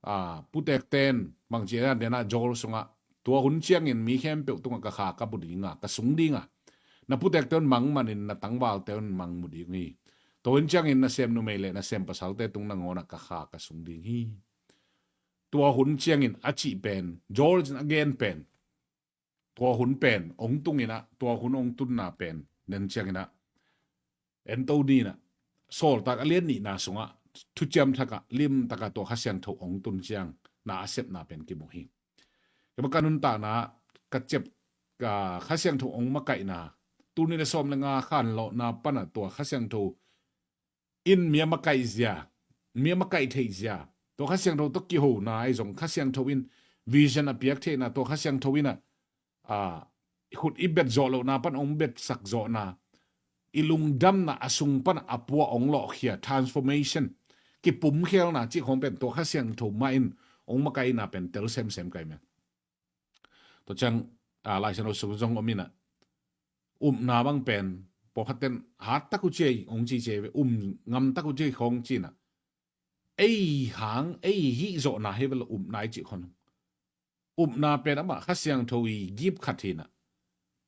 a, putekten bangci a dena Joel sungah, tua hun ciangin mi khempeuh tungah ka kha ka bu dinga, ka sung dinga, na putekte un mang manin na tangvalte un mang mu ding hi. Tua hun ciangin nasem numei le nasem pasalte tung nangawnah ka kha ka sung ding hi. Tua hun ciangin a cih pen, George in a gen pen, tua hun pen ong tunginah, tua hun ong tunna pen nen cianginah, ento dinah, Sawltak a lian nihna sungah, thuciam thakah limtakah tua Kha Siangtho ong tun ciang na a sepna pen kimu hi. Kei mah ka nuntakna ka cep, ka Kha Siangtho ong makaihna, tul nih le sawm le nga khanlawhna panah tua Kha Siangtho in mi a makaih zia, mi a makaih theih zia, tua Kha Siangtho tawh kihona ahi zong Kha Siangtho in vision a piak theihna, tua Kha Siangtho in a, a, khut i bet zawh lohna pan ong betsak zawhna, i lungdamna a sung pan a pua ong lawhkhia, transformation, kipumkhialna cih khawng pen tua Kha Siangtho mah in ong makaihna pen tel semsem kai meng. Tua ciang, a, Lai Siangtho sung zong om inah, upna bang pen, pawlkhat ten hat tak uh ciai, ong ci ciai ve, um ngam tak uh ciai khawng cinah, ei hang, ei hih zawhna hi ve lo upna i cih khon. Upna pen amah Kha Siangtho i gip khat hinah,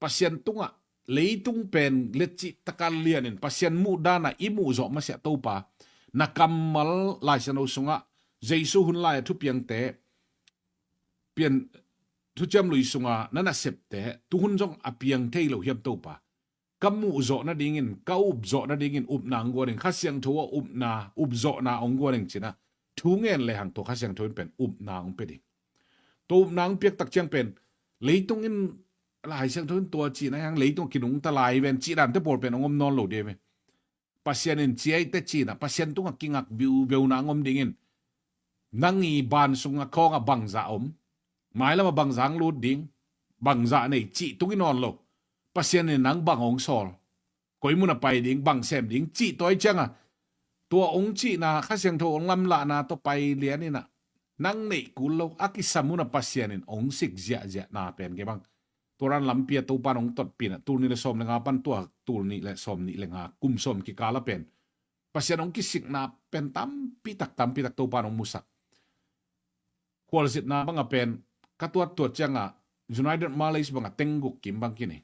Pasian tungah, leitung pen letcih taka lianin Pasian muh danah i muh zawh masiah Topa, na kammal Lai Siangtho sungah, Jesu hun lai a thupiangte, pian thuciam lui sunga na nasepte tuhun zong a piang thei lo hiam Topa? Ka muh zawh nadingin, ka up zawh nadingin upna ong guan ing, Kha Siangtho a upna, up zawhna ong guan ing cinah, thu ngen lehang tua Kha Siangtho in pen upna ong pia ding. Tua upna ong piak tak ciang pen, leitung in Lai Siangtho in tua cinah hang leitung a kinungta lai ven cih dante pawl pen ong om nawn lo dih ve. Pasian in ciaite cinah, Pasian tungah kingak viuveuna ong om dingin, nang i ban sungah khawngah bangzah om, mailamah bangzah ang lut ding, bangzah nei cih tung i nawn lo. Pasian in nang bang ong sawl, koi mun a pai ding, bang sem ding cih tawi ciangah, tua ong cihna Kha Siangtho ong lamlahna tawh pai lianinah, nang neih kul lo a kisam hunah Pasian in ong sik ziahziahna pen kei bang, tua ran lampi a Topan ong totpinah, tul nih le sawm le nga pan tua tul nih le sawm nih le nga kum sawm kikala pen Pasian ong kisikna pen tampitak, tampitak Topan ong musak. Khualzinna banga pen, ka tuat tuat cianga United Malays banga tengguk kim bang kini,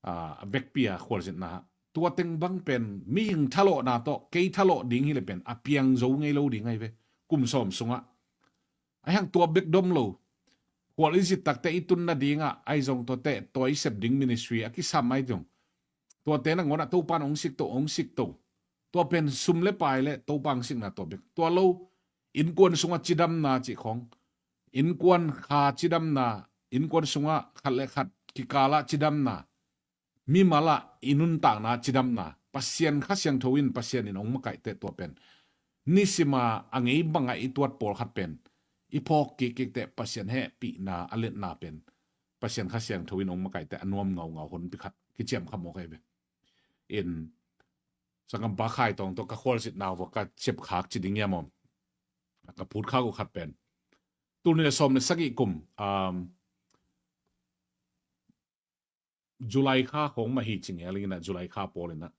a, a vekpi a khualzinna. Tua teng bang pen mihing thalawhna tawh kei thalawh ding hileh pen a piang zo ngei lo ding ahi ve. Kum sawm sungah ahi hang tua bek dom lo, khual i zit takte i tun nadingah ahi zong tuate tua i sep ding ministry a kisam ahi zong, tuate nangawnah Topan ong sikto, ong sikto. Tua pen sum le pai le Topa ong sikna tua bek. Tua lo, innkuan sungah cidamna cih khawng, innkuan kha cidamna, innkuan sungah khat le khat kikalah cidamna, mimalah i nuntakna cidamna, Pasian Kha Siangtho in, Pasian in ong makaihte tua pen nisima a ngei bangah i tuat pawlkhat pen i phawk kikkikte Pasian hehpihna a letna pen Pasian Kha Siangtho in ong makaihte a nuam ngaungau honpi khat kiciam kha mawk ahi ve. In, sanggam pa Khai Tawng tawh ka khualzinna uh ka sepkhak ci ding ia maw? Ka phutkhak uh khat pen, tul nih le sawm le sagih kum, um, July kha khawng mah hi ci ngial inah, July kha pawl inah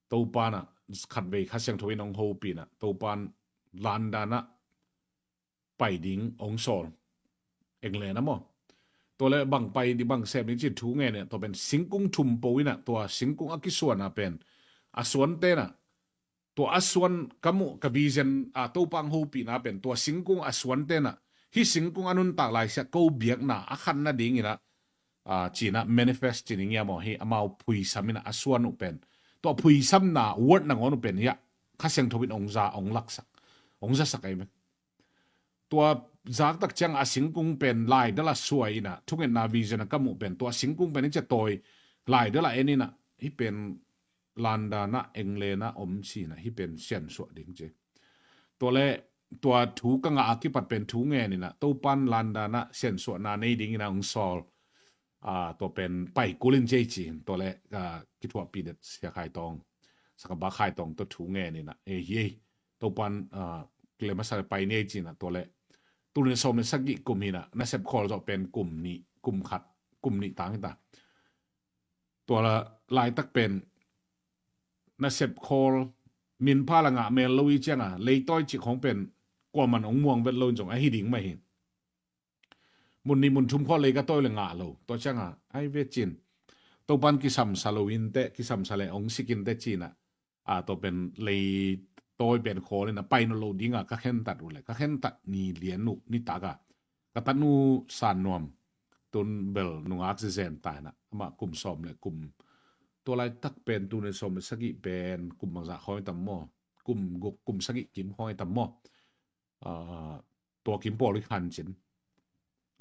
Topanah khatvei Kha Siangtho in ong hopinah Topan London ah pai ding ong sawl, England ah maw? Tua le bang pai ding, bang sem ding cih thu ngen inah, tua pen singkung thum po inah, tua singkung a kisuana pen a suan tenah, tua a suan ka muh, ka vision a Topa ong hopihna pen tua singkung a suan tenah, hih singkung a nuntak laisiah ko biakna a khan nadinginah, a, cinah manifest ci ning ia maw, hih amau phuisam inah a suan uh pen, tua phuisamna word nangawn uh pen hiah Kha Siangtho in ong za, ong laksak, ong zasak ahi ve. Tua zaktak ciang a singkung pen laidal a suai inah, thungetna vision a ka muh pen tua singkung pen i cia tawi laidal a en inah, hih pen London ah, England ah om sinah, hih pen siansuah ding ci. Tua le tua thu ka ngah a kipat pen thu ngen inah Topan London ah siansuahna nei dinginah ong sawl, a, tua pen pai kulin ci ei ci. Tua le, a, kithuahpih det Sia Khai Tawng, sanggam pa Khai Tawng tawh thu ngen inah, ei hi ei, Topan, a, kilem a sa le pai ni ei cinah, tua le tul nih le sawm le sagih kum hinah, nasep khawl zawh pen kum nih, kum khat, kum nih tang hita. Tua la laitak pen nasep khawl minpha la ngah mel lo i cianga leitawi cih khawng pen kuaman ong muang vet lo in zong ahi ding mah hi. Mun nih mun thum khawl lei ka tawi le ngah lo. Tua cianga ai ve cin, Topan kisamsa lo inteh, kisamsa le ong sik inteh cinah, a, tua pen lei tawi pen khawl in a pai nawn lo ding a ka khentat uh leh, ka khentat ni lian uh nitak a ka tanu San Nuam, tun bel nungak zezen ta in a, amah kum sawm leh kum, tua laitak pen tu ni sawm leh sagih pen kum bangzah khawng hi tam maw? Kum guk, kum sagih kim khawng hi tam maw? Aa, tua kim pawl hi khan cin.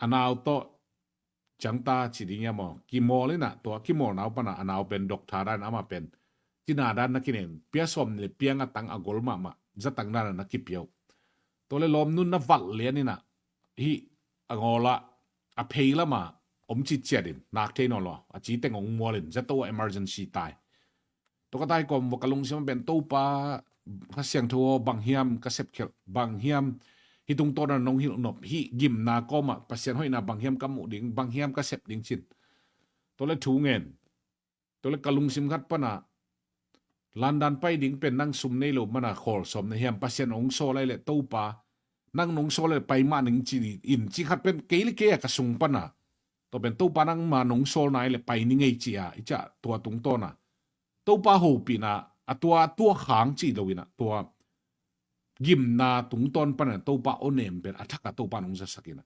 A nau tawh ciang ta ci ding hiam maw? Kimawl in a, tua kimawl nau pan a, a nau pen doctor dan, amah pen cina dan na kinen, pia sawm ni leh piang a tang a gol mahmah, za tang dan a na kipia uh. Tua leh lawmnu na valh lian in a, hih a ngawl ah, a phei lam ah om citciat in, nak thei nawn lo a, a ci teng hong mual in, zato ah emergency tai. Tua ka tai kawm vua ka lungsim ah pen, Topa, Kha Siangtho aw, bang hiam ka sepkhialh, bang hiam hih tungtawn ah nong hilh nop, hih gimna kawm ah Pasian hoihna bang hiam ka muh ding, bang hiam ka sep ding cin. Tua leh thu ngen. Tua leh ka lungsim khat pan a, London pai ding pen nang sum nei lo man a khawl sawm na hiam, Pasian hong sawl lai leh Topa, nang nong sawl lai leh pai mah ning ci in, ci khat pen kei leh kei a ka sung pan a, tua pen Topa nangma nong sawl nai leh pai ni ngei ci a, i ciah tua tungtawn a Topa hopihna, a tua, tua khang ci lo in a, tua gimna tungtawn pan a Topa aw nem pen a thak a Topa nong zasak in a,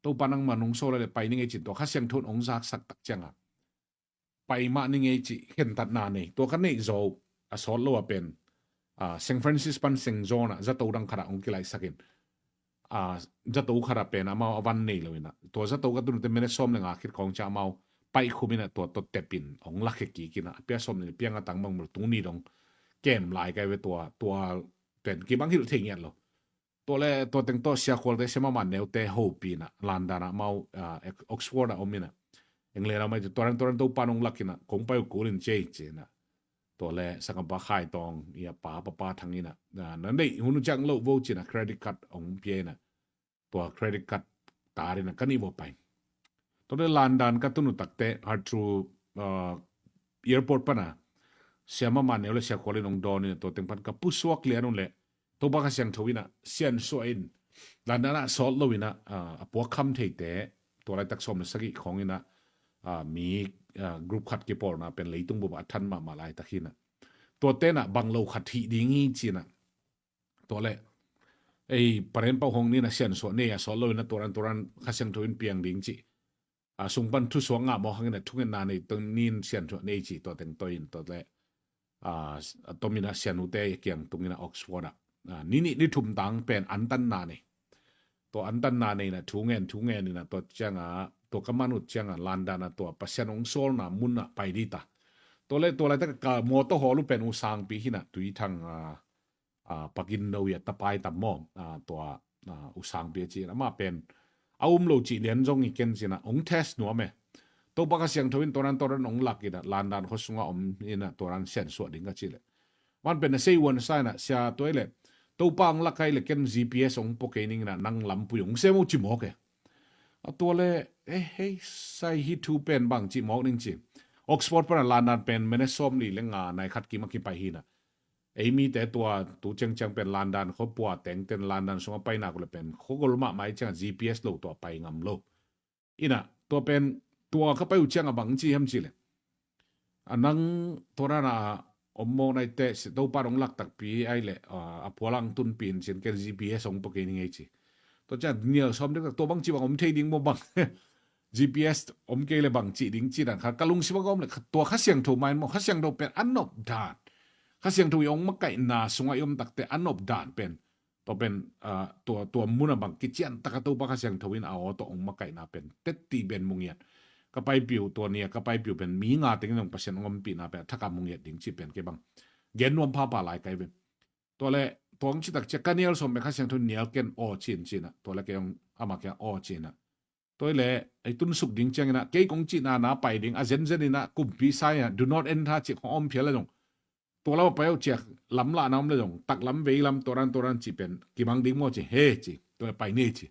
Topa nangma nong sawl lai leh pai ni ngei cin, tua Kha Siangtho in hong zaksak tak ciang a pai mah ni ngei cih khentatna nei. Tua ka neih zawh a sawt lo a pen, a, Saint Francis pan Saint John ah zato dang khat ah hong kilaisak in, a, zato khat ah pen amau a van nei lo in a, tua zato ka tun uh teh minute sawm leh nga khit khawng ciang amau paih khum in a, tua tawh tep in hong lakhia kik in a, a pia sawm ni leh piang a tang bang maw, tung ni dong kem lai ka hi ve. Tua, tua pen kibang hilh thei ngiat lo. Tua leh tua teng tawh Sia Khualte, Sia Mama Neute hopih in a, London ah amau, a, Oxford ah om in a, England ah om a, tua dan, tua dan Topa nong lak in a, kong pai uh kul in ci ei ci in a. Tua leh Sanggampa Khai Tawng i a pa, Papa Thang in a, a, na neih hun uh ciang lo vo ci in a, credit card hong pia in a, tua credit card tar in a ka nih vua pai. Tua leh London ka tun uh tak teh, Heathrow, a, airport pan a Sia Mama Neu leh Sia Khual in hong dawn in a, tua teng pan ka pusuak lian uh leh Topa Kha Siangtho in a siansuah in, London ah sawt lo in a, a, a puak kham theite, tua laitak sawm leh sagih khawng in a, a, mi, a, group khat kipawlna pen leitung bup ah a than mahmah laitak hi in a, tuate in a bang lo khat hih ding hi ci in a, tua leh ei paren pau hong ni in a siansuah nei a sawt lo in a, tua dan, tua dan Kha Siangtho in piang ding ci. A, sung pan thusuak ngah mawk hang in a, thungetna nei, tua ni in siansuah nei ci, tua teng tua in, tua leh, a, a tom in a sianute kiang tung in a Oxford ah, a, ni nih ni thum tang pen antanna nei. Tua antanna nei in a thu ngen, thu ngen in a, tua ciang a, tua ka man uh ciang a London ah tua Pasian hong sawlna mun ah pai dih ta. Tua leh tua laitak ka mawtaw hawl uh pen U Sangpi hi in a, Tuithang, a, a, Pakin no i a tapai tam maw, a, tua, a, U Sangpi a ci in a, amah pen a um lo cih lian zong hi ken ci in a, hong test nuam e. Topa Kha Siangtho in tua dan, tua dan hong lak in a, London khua sungah om in a, tua dan siansuah ding ka cih leh, man pen a sei uan sa in a, sia, tua hi leh Topa hong lak hi leh ken G P S hong pua kei ning in a, nang lampui hong sem o ci mawk e. A, tua leh, eh, hei, sai, hih thu pen bang cih mawk ning ci. Oxford pan a London pen minute sawm li leh nga nai khat kim a kipai hi in a. Ei mite tua tu ciangciang pen London khua pua teng ten London sungah pai nak uh leh pen khua gol mahmah hi ciang a G P S lo tua pai ngam lo. In a, tua pen, tua ka pai uh ciang a bang ci hiam cih leh, a, nang tua dan a om mawk nai teh, Topa hong lak takpi ai leh, a, a phualang tunpih in ci in, ken G P S hong pua kei ning ei ci. Tua ciang nial sawm dek tak, tua bang ci bang om thei ding maw bang. G P S om kei leh bang ci ding ci dan kha ka lungsim ah ka om leh, tua Kha Siangtho mah in maw, Kha Siangtho pen a nop dan, Kha Siangtho i hong makaihna sungah i om tak teh a nop dan pen, tua pen, a, tua, tua mun ah bang kician tak a Topa Kha Siangtho in a aw tawh hong makaihna pen tetti ben mu ngiat. Ka paipih uh, tua ni a ka paipih uh pen mi nga teng in hong Pasian hong ompihna pen a thak a mu ngiat ding cih pen kei bang gen nuam phapha lai ka hi ve. Tua leh tua hong cih tak ciang ka nial sawm pen Kha Siangtho in nial ken aw ci in ci in a, tua leh kei hong amah kiang aw ci in a. Tua hi leh ei tunsuk ding ciang in a, kei kong cihna na pai ding, a zenzen in a kumpi sa in a, do not enter cih khawng om phial leh zong, tua lam a pai uh ciang lamlahna om leh zong, taklam veilam tua dan tua dan cih pen kimang ding maw ci, he ci, tua leh pai ni ci.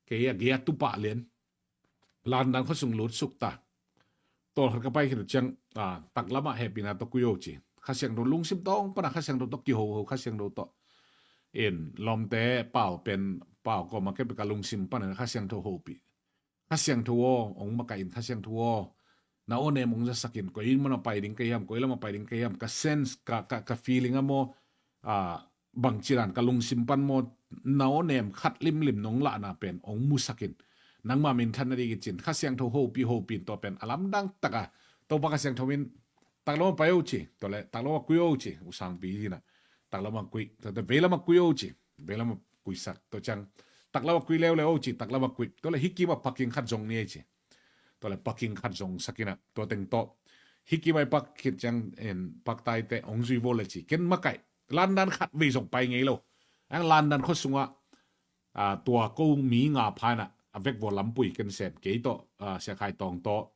Kei a gei a tu pah lian. London khua sung lut suk ta. Tawlkhat ka pai khit uh ciang, a, taklam ah hehpihna tawh kui o ci. Kha Siangtho lungsim tawng pan a Kha Siangtho tawh kihoho, Kha Siangtho tawh in lawmte pau pen, pau kawm a kep ka lungsim pan a Kha Siangtho hopih. Kha Siangtho aw, hong makaih in, Kha Siangtho aw, Na aw nem hong zasak in, koi inn maw na pai ding ka hiam, koi lam a pai ding ka hiam, ka sense, ka, ka, ka feeling a maw, a, bangci dan, ka lungsim pan maw, na aw nem khat limlim nong lahna pen hong musak in. Nangma minthanna ding i cin, Kha Siangtho hopih, hopih in tua pen a lamdang taka, Topa Kha Siangtho in, taklam a pai o ci, tua le, taklam a kui o ci, U Sangpi hi na, taklam a kui, tua, tua veilam a kui o ci, veilam a kuisak, tua ciang, taklam a kui leuleu o ci, taklam a kui, tua le hih kim a parking khat zong ni ei ci. Tua le parking khat zong sak in a, tua teng tawh. Hih kim a i park khit ciang in park taite hong zui vo le ci. Ken makaih, landan khat vei zong pai ngei lo. Ang landan khua sungah, a, tua ko mi nga pha in a, a vek vua lampui ken sem kei tawh, a, Sia Khai Tawng tawh,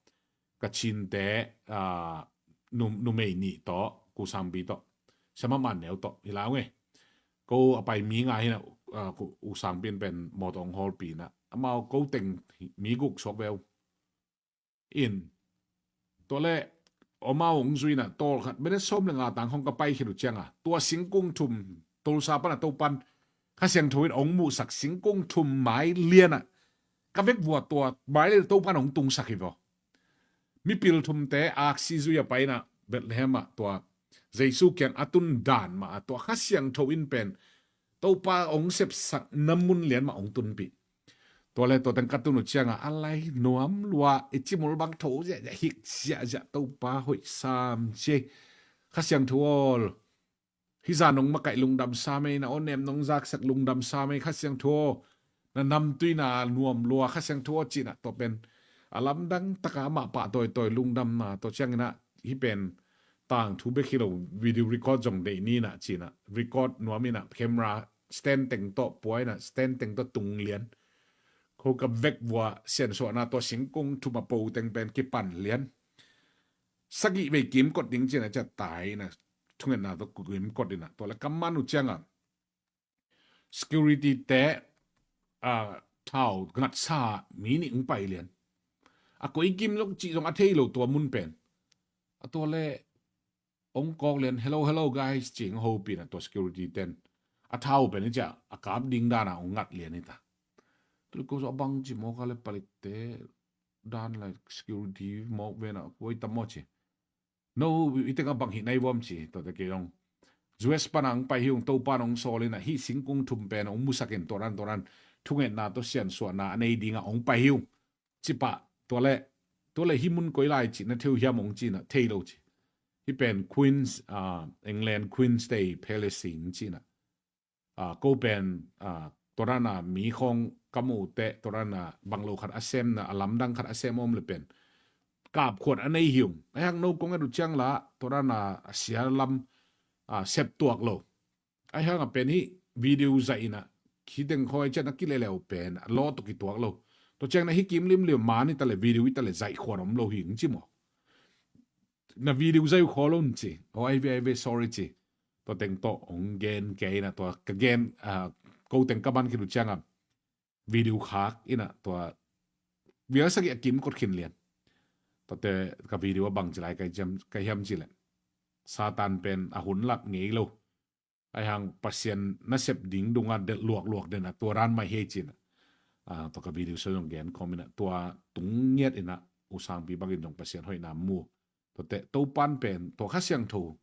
ka cinte, a, nu, numei nih tawh, Ku Sangpi tawh, Sia Mama Neu tawh, hi lau nge. Ko a pai mi nga hi na, a, Ku, U Sangpi in pen mawtaw hong hawlpih in a, amau ko teng mi guk suak veu. In. Tua le, amau hong zui in a, tawl khat, minute sawm le nga tang hong ka pai khit uh ciang a, tua singkung thum, Tulsa pan a Topan, Kha Siangtho in hong muhsak singkung thum mai lian a, ka vek vua tua mai lian Topan hong tungsak hi vaw. Mipil thumte aksi zui a pai in a, Bethlehem ah tua, Jesu kiang a tun dan mah a tua Kha Siangtho in pen, Topa hong sepsak na mun lian mah hong tunpih. Tua le tua teng ka tun uh ciang a, a lai nuam lua, i cimul bang tho ziahziah, hik ziahziah, Topa hoih sam ci. Kha Siangtho aw, hih zan hong makaih lungdam sam ei, na aw nem nong zaksak lungdam sam ei, Kha Siangtho aw, na namtui na nuam lua, Kha Siangtho aw ci in a, tua pen a lamdang taka amah pah tawitawi lungdamna, tua ciang in a, hih pen tangthu bek hi lo, video record zong deih ni in a ci in a, record nuam in a, camera stand teng tawh pua in a, stand teng tawh tung lian. Ko ka vek vua siansuahna tua singkung thum a po teng pen kipan lian. Sagih vei kimkot ding ci in a, cia tai in a, thungetna tawh kimkot in a, tua le ka man uh ciang a, security te, a, thau ngatsa mi nih hong pai lian. A koi kim zong cih zong a thei lo tua mun pen. A tua le hong kawk lian, "Hello, hello, guys," ci hong hopih in a tua security ten. A thau pen i cia, a kap ding dan a hong ngat lian hi ta. Tua le ko zong a bang ci mawk a le palikte dan lai security mawk ven a, koi tam maw ci. No, i teng a bang hi nai vuam ci, tua te kei zong. U S pan a hong pai hi ung, Topan hong sawl in a, hih singkung thum pen hong musak in, tua dan, tua dan, thungetna tawh siansuahna a nei ding a hong pai hi ung. Ci pah, tua le, tua le hih mun koi lai ci, na thei uh hiam hong ci in a, thei lo ci. Hih pen Queens, ah, England, Queens Day Palace hi ci in a. Ah, ko pen, ah, tua dan a mi khawng ka mu teh, tua dan a bang lo khat a sem na, a lamdang khat a sem om le pen kap khuan a nei hi ung. Ahi hang no kong et uh ciang la, tua dan a sia lam, ah, sep tuak lo. Ahi hang a pen hih video zaih in a, khi teng khawng cian a kileleu pen a law tawh kituak lo. Tua ciang na hih kim limlim man hi ta le video hi ta le zaih khuan om lo hi ung ci maw. Na video zaih uh khaw lo un ci. Oh, ai ve, ai ve, sorry ci. Tua teng tawh hong gen kei in a, tua ka gen, ah, ko teng ka man khit uh ciang a video khak in a, tua vial sagih a kimkot khin lian. Tua te ka video a bang ci lai ka hiam, ka hiam ci le, Satan pen a hun lak ngei lo. Ahi hang Pasian nasep ding dung a delh luakluak den a, tua dan mah hi ei ci in a. Ah, tua ka video sung zong gen khawm in a, tua tung ngiat in a, U Sangpi bangin zong Pasian hoihna mu. Tua te, Topan pen, tua Kha Siangtho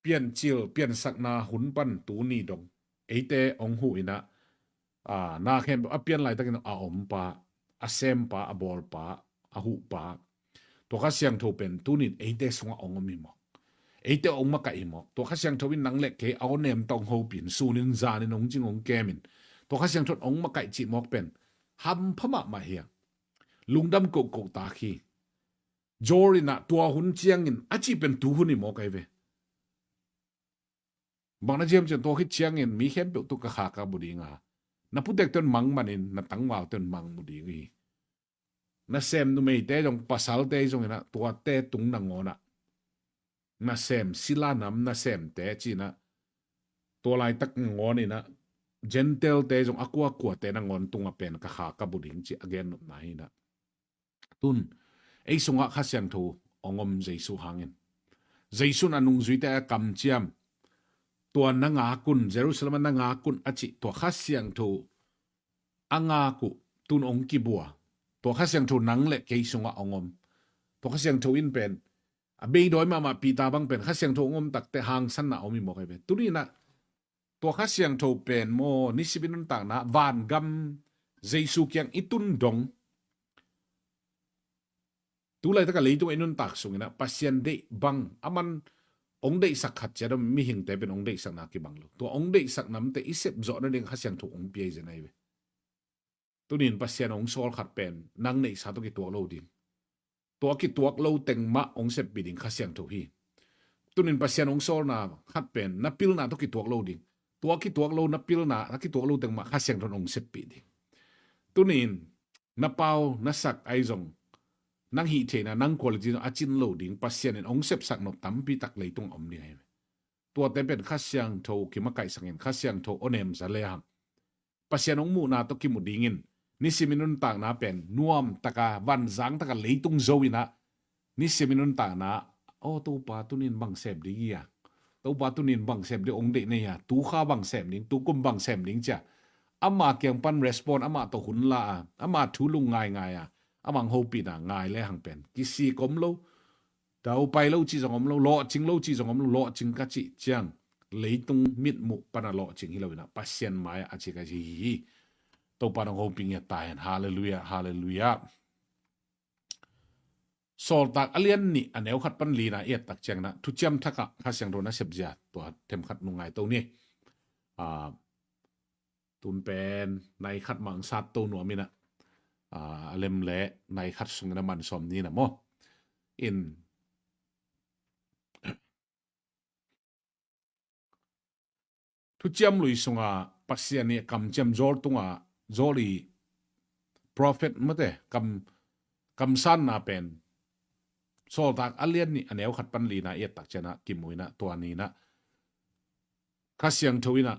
piancil, piansakna hun pan tuni dong eite hong huh in a, ah, na khempeuh a pian laitakin a ompa, a sempa, a bawlpa, a huhpa, tua Kha Siangtho pen tunin eite sungah hong om hi mawk. Eite hong makaih hi mawk. Tua Kha Siangtho in nang le kei a aw nem tawh hong hopih in, sunin zanin hong cing hong kem in, tua Kha Siangtho in hong makaih cih mawk pen hampha mahmah hi a, lungdam kohkoh tak hi. Jor in a, tua hun ciangin a cih pen tu hun hi mawk ahi ve. Bang na ci hiam cih leh, tua khit ciangin mi khempeuh tungah kha ka bu ding a, na putek ten mang manin na tangval ten mang mu ding hi. Nasem numeite zong, pasalte zong in a, tuate tung nangawn a, nasem, sila nam nasemte ci in a, tua laitak nangawn in a, Gentile-te zong, a kuakuate nangawn tungah pen ka kha ka bu ding cih a gennopna hi in a. Tun ei sungah Kha Siangtho hong om Jesu hangin, Jesu in a nungzuite a kamciam, tua na ngak un, Jerusalem ah na ngak un a cih, tua Kha Siangtho a ngak uh tun hong kibua. Tua Kha Siangtho nang le kei sungah hong om. Tua Kha Siangtho in pen a beidawi mahmah Peter bang pen Kha Siangtho hong om takte hangsanna a om hi mawk ahi ve. Tuni inah tua Kha Siangtho pen maw, nisim i nuntakna vangam Jesu kiang i tun dong, tu laitak a leitung a i nuntak sung inah Pasian deih bang, aman hong deihsak khat ciat om, mihingte pen hong deihsakna kibang lo. Tua hong deihsak namte i sep zawh nading Kha Siangtho hong pia hi zen ahi ve. Tunin Pasian hong sawl khat pen nang neihsa tawh kituak lo ding, tua kituak lo teng mah hong seppih ding Kha Siangtho hi. Tunin Pasian hong sawlna khat pen na pilna tawh kituak lo ding, tua kituak lo, na pilna, na kituak lo teng mah Kha Siangtho in hong seppih ding. Tunin na pau na sak ahi zong, nang hih theihna, nang quality zong a cin lo ding, Pasian in hong sepsak nop tampi tak leitung a om ding ahi ve. Tuate pen Kha Siangtho kimakaihsak in, Kha Siangtho awnemsa le hang Pasian hong muhna tawh kimu dingin, nisim i nuntakna pen nuamtaka, vanzangtaka leitung zo inah, nisim i nuntakna, aw Topa, tunin bang sem ding hi a, Topa, tunin bang sem ding, hong deih na hi a, tu kha bang sem ding, tu kum bang sem ding, cia ama kiang pan respond, amah tawh hun la a, ama thu lung ngaingai a, amah hong hopihna ngai le hang pen kisik om lo, daupai lo cih zong om lo, lawhcing lo cih zong om lo, lawhcing ka cih ciang leitung mitmuh pana lawhcing hi lo inah Pasian mai-ah a cik a ci hi hi. Topa nong hopih ngiat ta hen. Halleluiah, halleluiah. Sawltak a lian nih a neu khat pan lina i et tak ciang inah Thuciam Thak ah Kha Siangtho nasep zia tua themkhat nung ngai to ni. Ah, tun pen nai khat mah hong sat to nuam inah, ah, a lem le nai khat sungin a man sawm ni na maw. In Thuciam Lui sunga Pasian i kamciam zawl tunga zawl i prophet mate kam, kamsanna pen Sawltak a lian nih a neu khat pan lina i et tak ciang inah kimu inah tua ni inah Kha Siangtho inah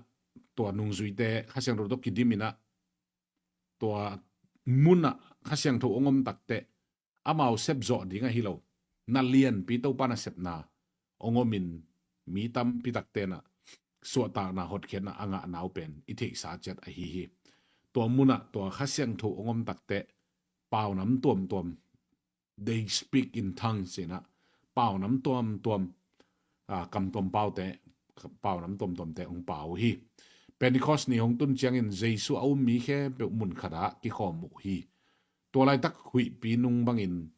tua nungzuite Kha Siangtho tawh kidim inah tua munah Kha Siangtho hong om takteh amau sep zawh ding ahi lo, na lianpi Topa nasepna hong omin mi tampi takte inah suahtakna hotkhiatna a ngahna uh pen i theihsa ciat ahi hi. Tua munah tua Kha Siangtho hong om takteh paunam tuamtuam, they speak in tongues inah paunam tuamtuam, ah, kamtuam paute, paunam tuamtuamte hong pau uh hi. Pentecost ni hong tun ciangin Jesu a um mi khempeuh mun khatah kikhawm uh hi. Tua laitak huihpi nung bangin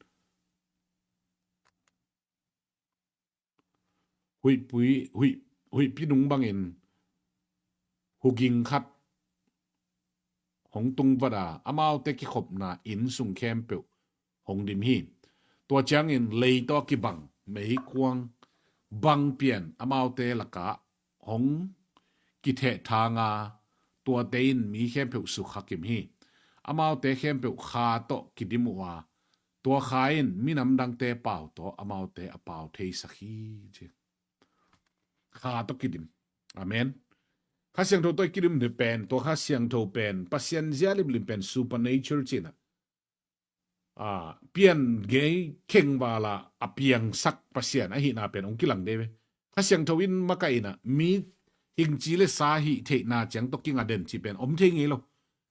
huihpui, huih, huihpi nung bangin huging khat hong tungvat a, amaute kikhopna inn sung khempeuh hong dim hi. Tua ciangin lei tawh kibang meikuang bang pian amaute lakah hong kithehthang a, tuate in mi khempeuh sukha kim hi. Amaute khempeuh kha tawh kidim uh a, tua kha in minam dangte pau tawh amaute a pau theisak hi, ci. Kha tawh kidim. Amen. Kha Siangtho tawh i kidim ni pen, tua Kha Siangtho pen Pasian zia limlim pen, supernature cihna, ah, pian ngei khengvala a piangsak Pasian ahihna pen hong kilang dei ve. Kha Siangtho in makaihna, mi hingci le sa hih theihna ciang tawh kinga den cih pen om thei ngei lo.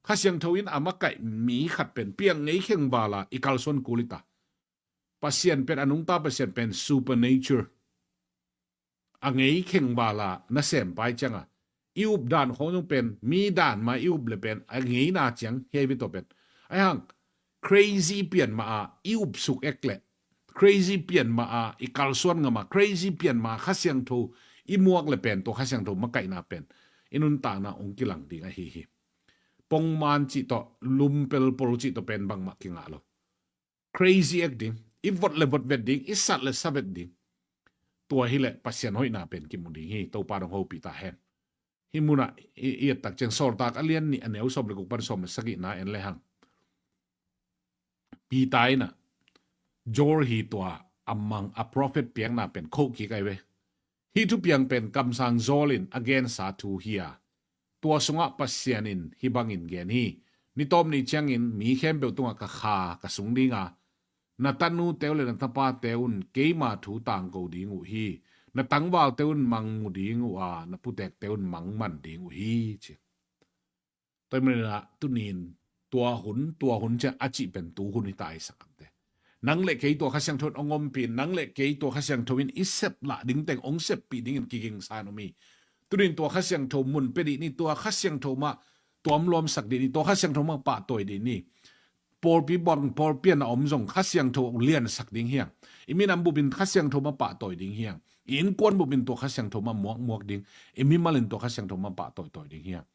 Kha Siangtho in a makaih mi khat pen piang ngei khengvala i kalsuan kul hi ta. Pasian pen, a nungta Pasian pen supernature, a ngei khengvala nasem pai cianga i up dan khong zong pen mi dan ma i up le pen a ngeina ciang hi ve. Tua pen ahi hang crazy pian ma a i up suk ek le crazy pian ma a i kalsuan ngam a, crazy pian ma a Kha Siangtho i muak le pen tua Kha Siangtho makaihna pen i nuntakna hong kilang ding ahi hi. Pongman cih tawh, lumpelpol cih tawh pen bangmah kingah lo. Crazy ek ding, i vot le vot vet ding, i sat le sa vet ding. Tua hileh Pasian hoihna pen kimu ding hi. Topa dong hopih ta hen. Hih munah i, i et tak ciang Sawltak a lian nih a neu sawm le guk pan sawm le sagihna en le hang, Peter inah Joel hi tua a mang a prophet piakna pen khoh kik ahi ve. Hih thupiang pen kamsang Joel in a gensa thu hi a, tua sungah Pasian in hih bangin gen hi. Ni tawp nih ciangin mi khempeuh tungah ka kha ka sung ding a, na tanute uh le na tapate un keima thu tangko ding uh hi. Na tangvalte un mang mu ding uh a, na putekte un mang man ding uh hi, ci. Tua hi maninah tunin tua hun, tua hun ciah a cih pen tu hun hi ta, Isaac te. Nang le kei tua Kha Siangtho in hong ompih in, nang le kei tua Kha Siangtho in i sep lah ding teng hong seppih dingin kigingsa in om hi. Tunin tua Kha Siangtho mun pia dih ni, tua Kha Siangtho mah tuamluamsak dih ni, tua Kha Siangtho mah pahtawi dih ni. Pawlpi bang pawlpi a na om zong Kha Siangtho liansak ding hi hang. I minam bupin Kha Siangtho mah pahtawi ding hi hang. I innkuan bupin tua Kha Siangtho mah muakmuak ding, i mimalin tua Kha Siangtho mah pahtawitawi ding hi hang.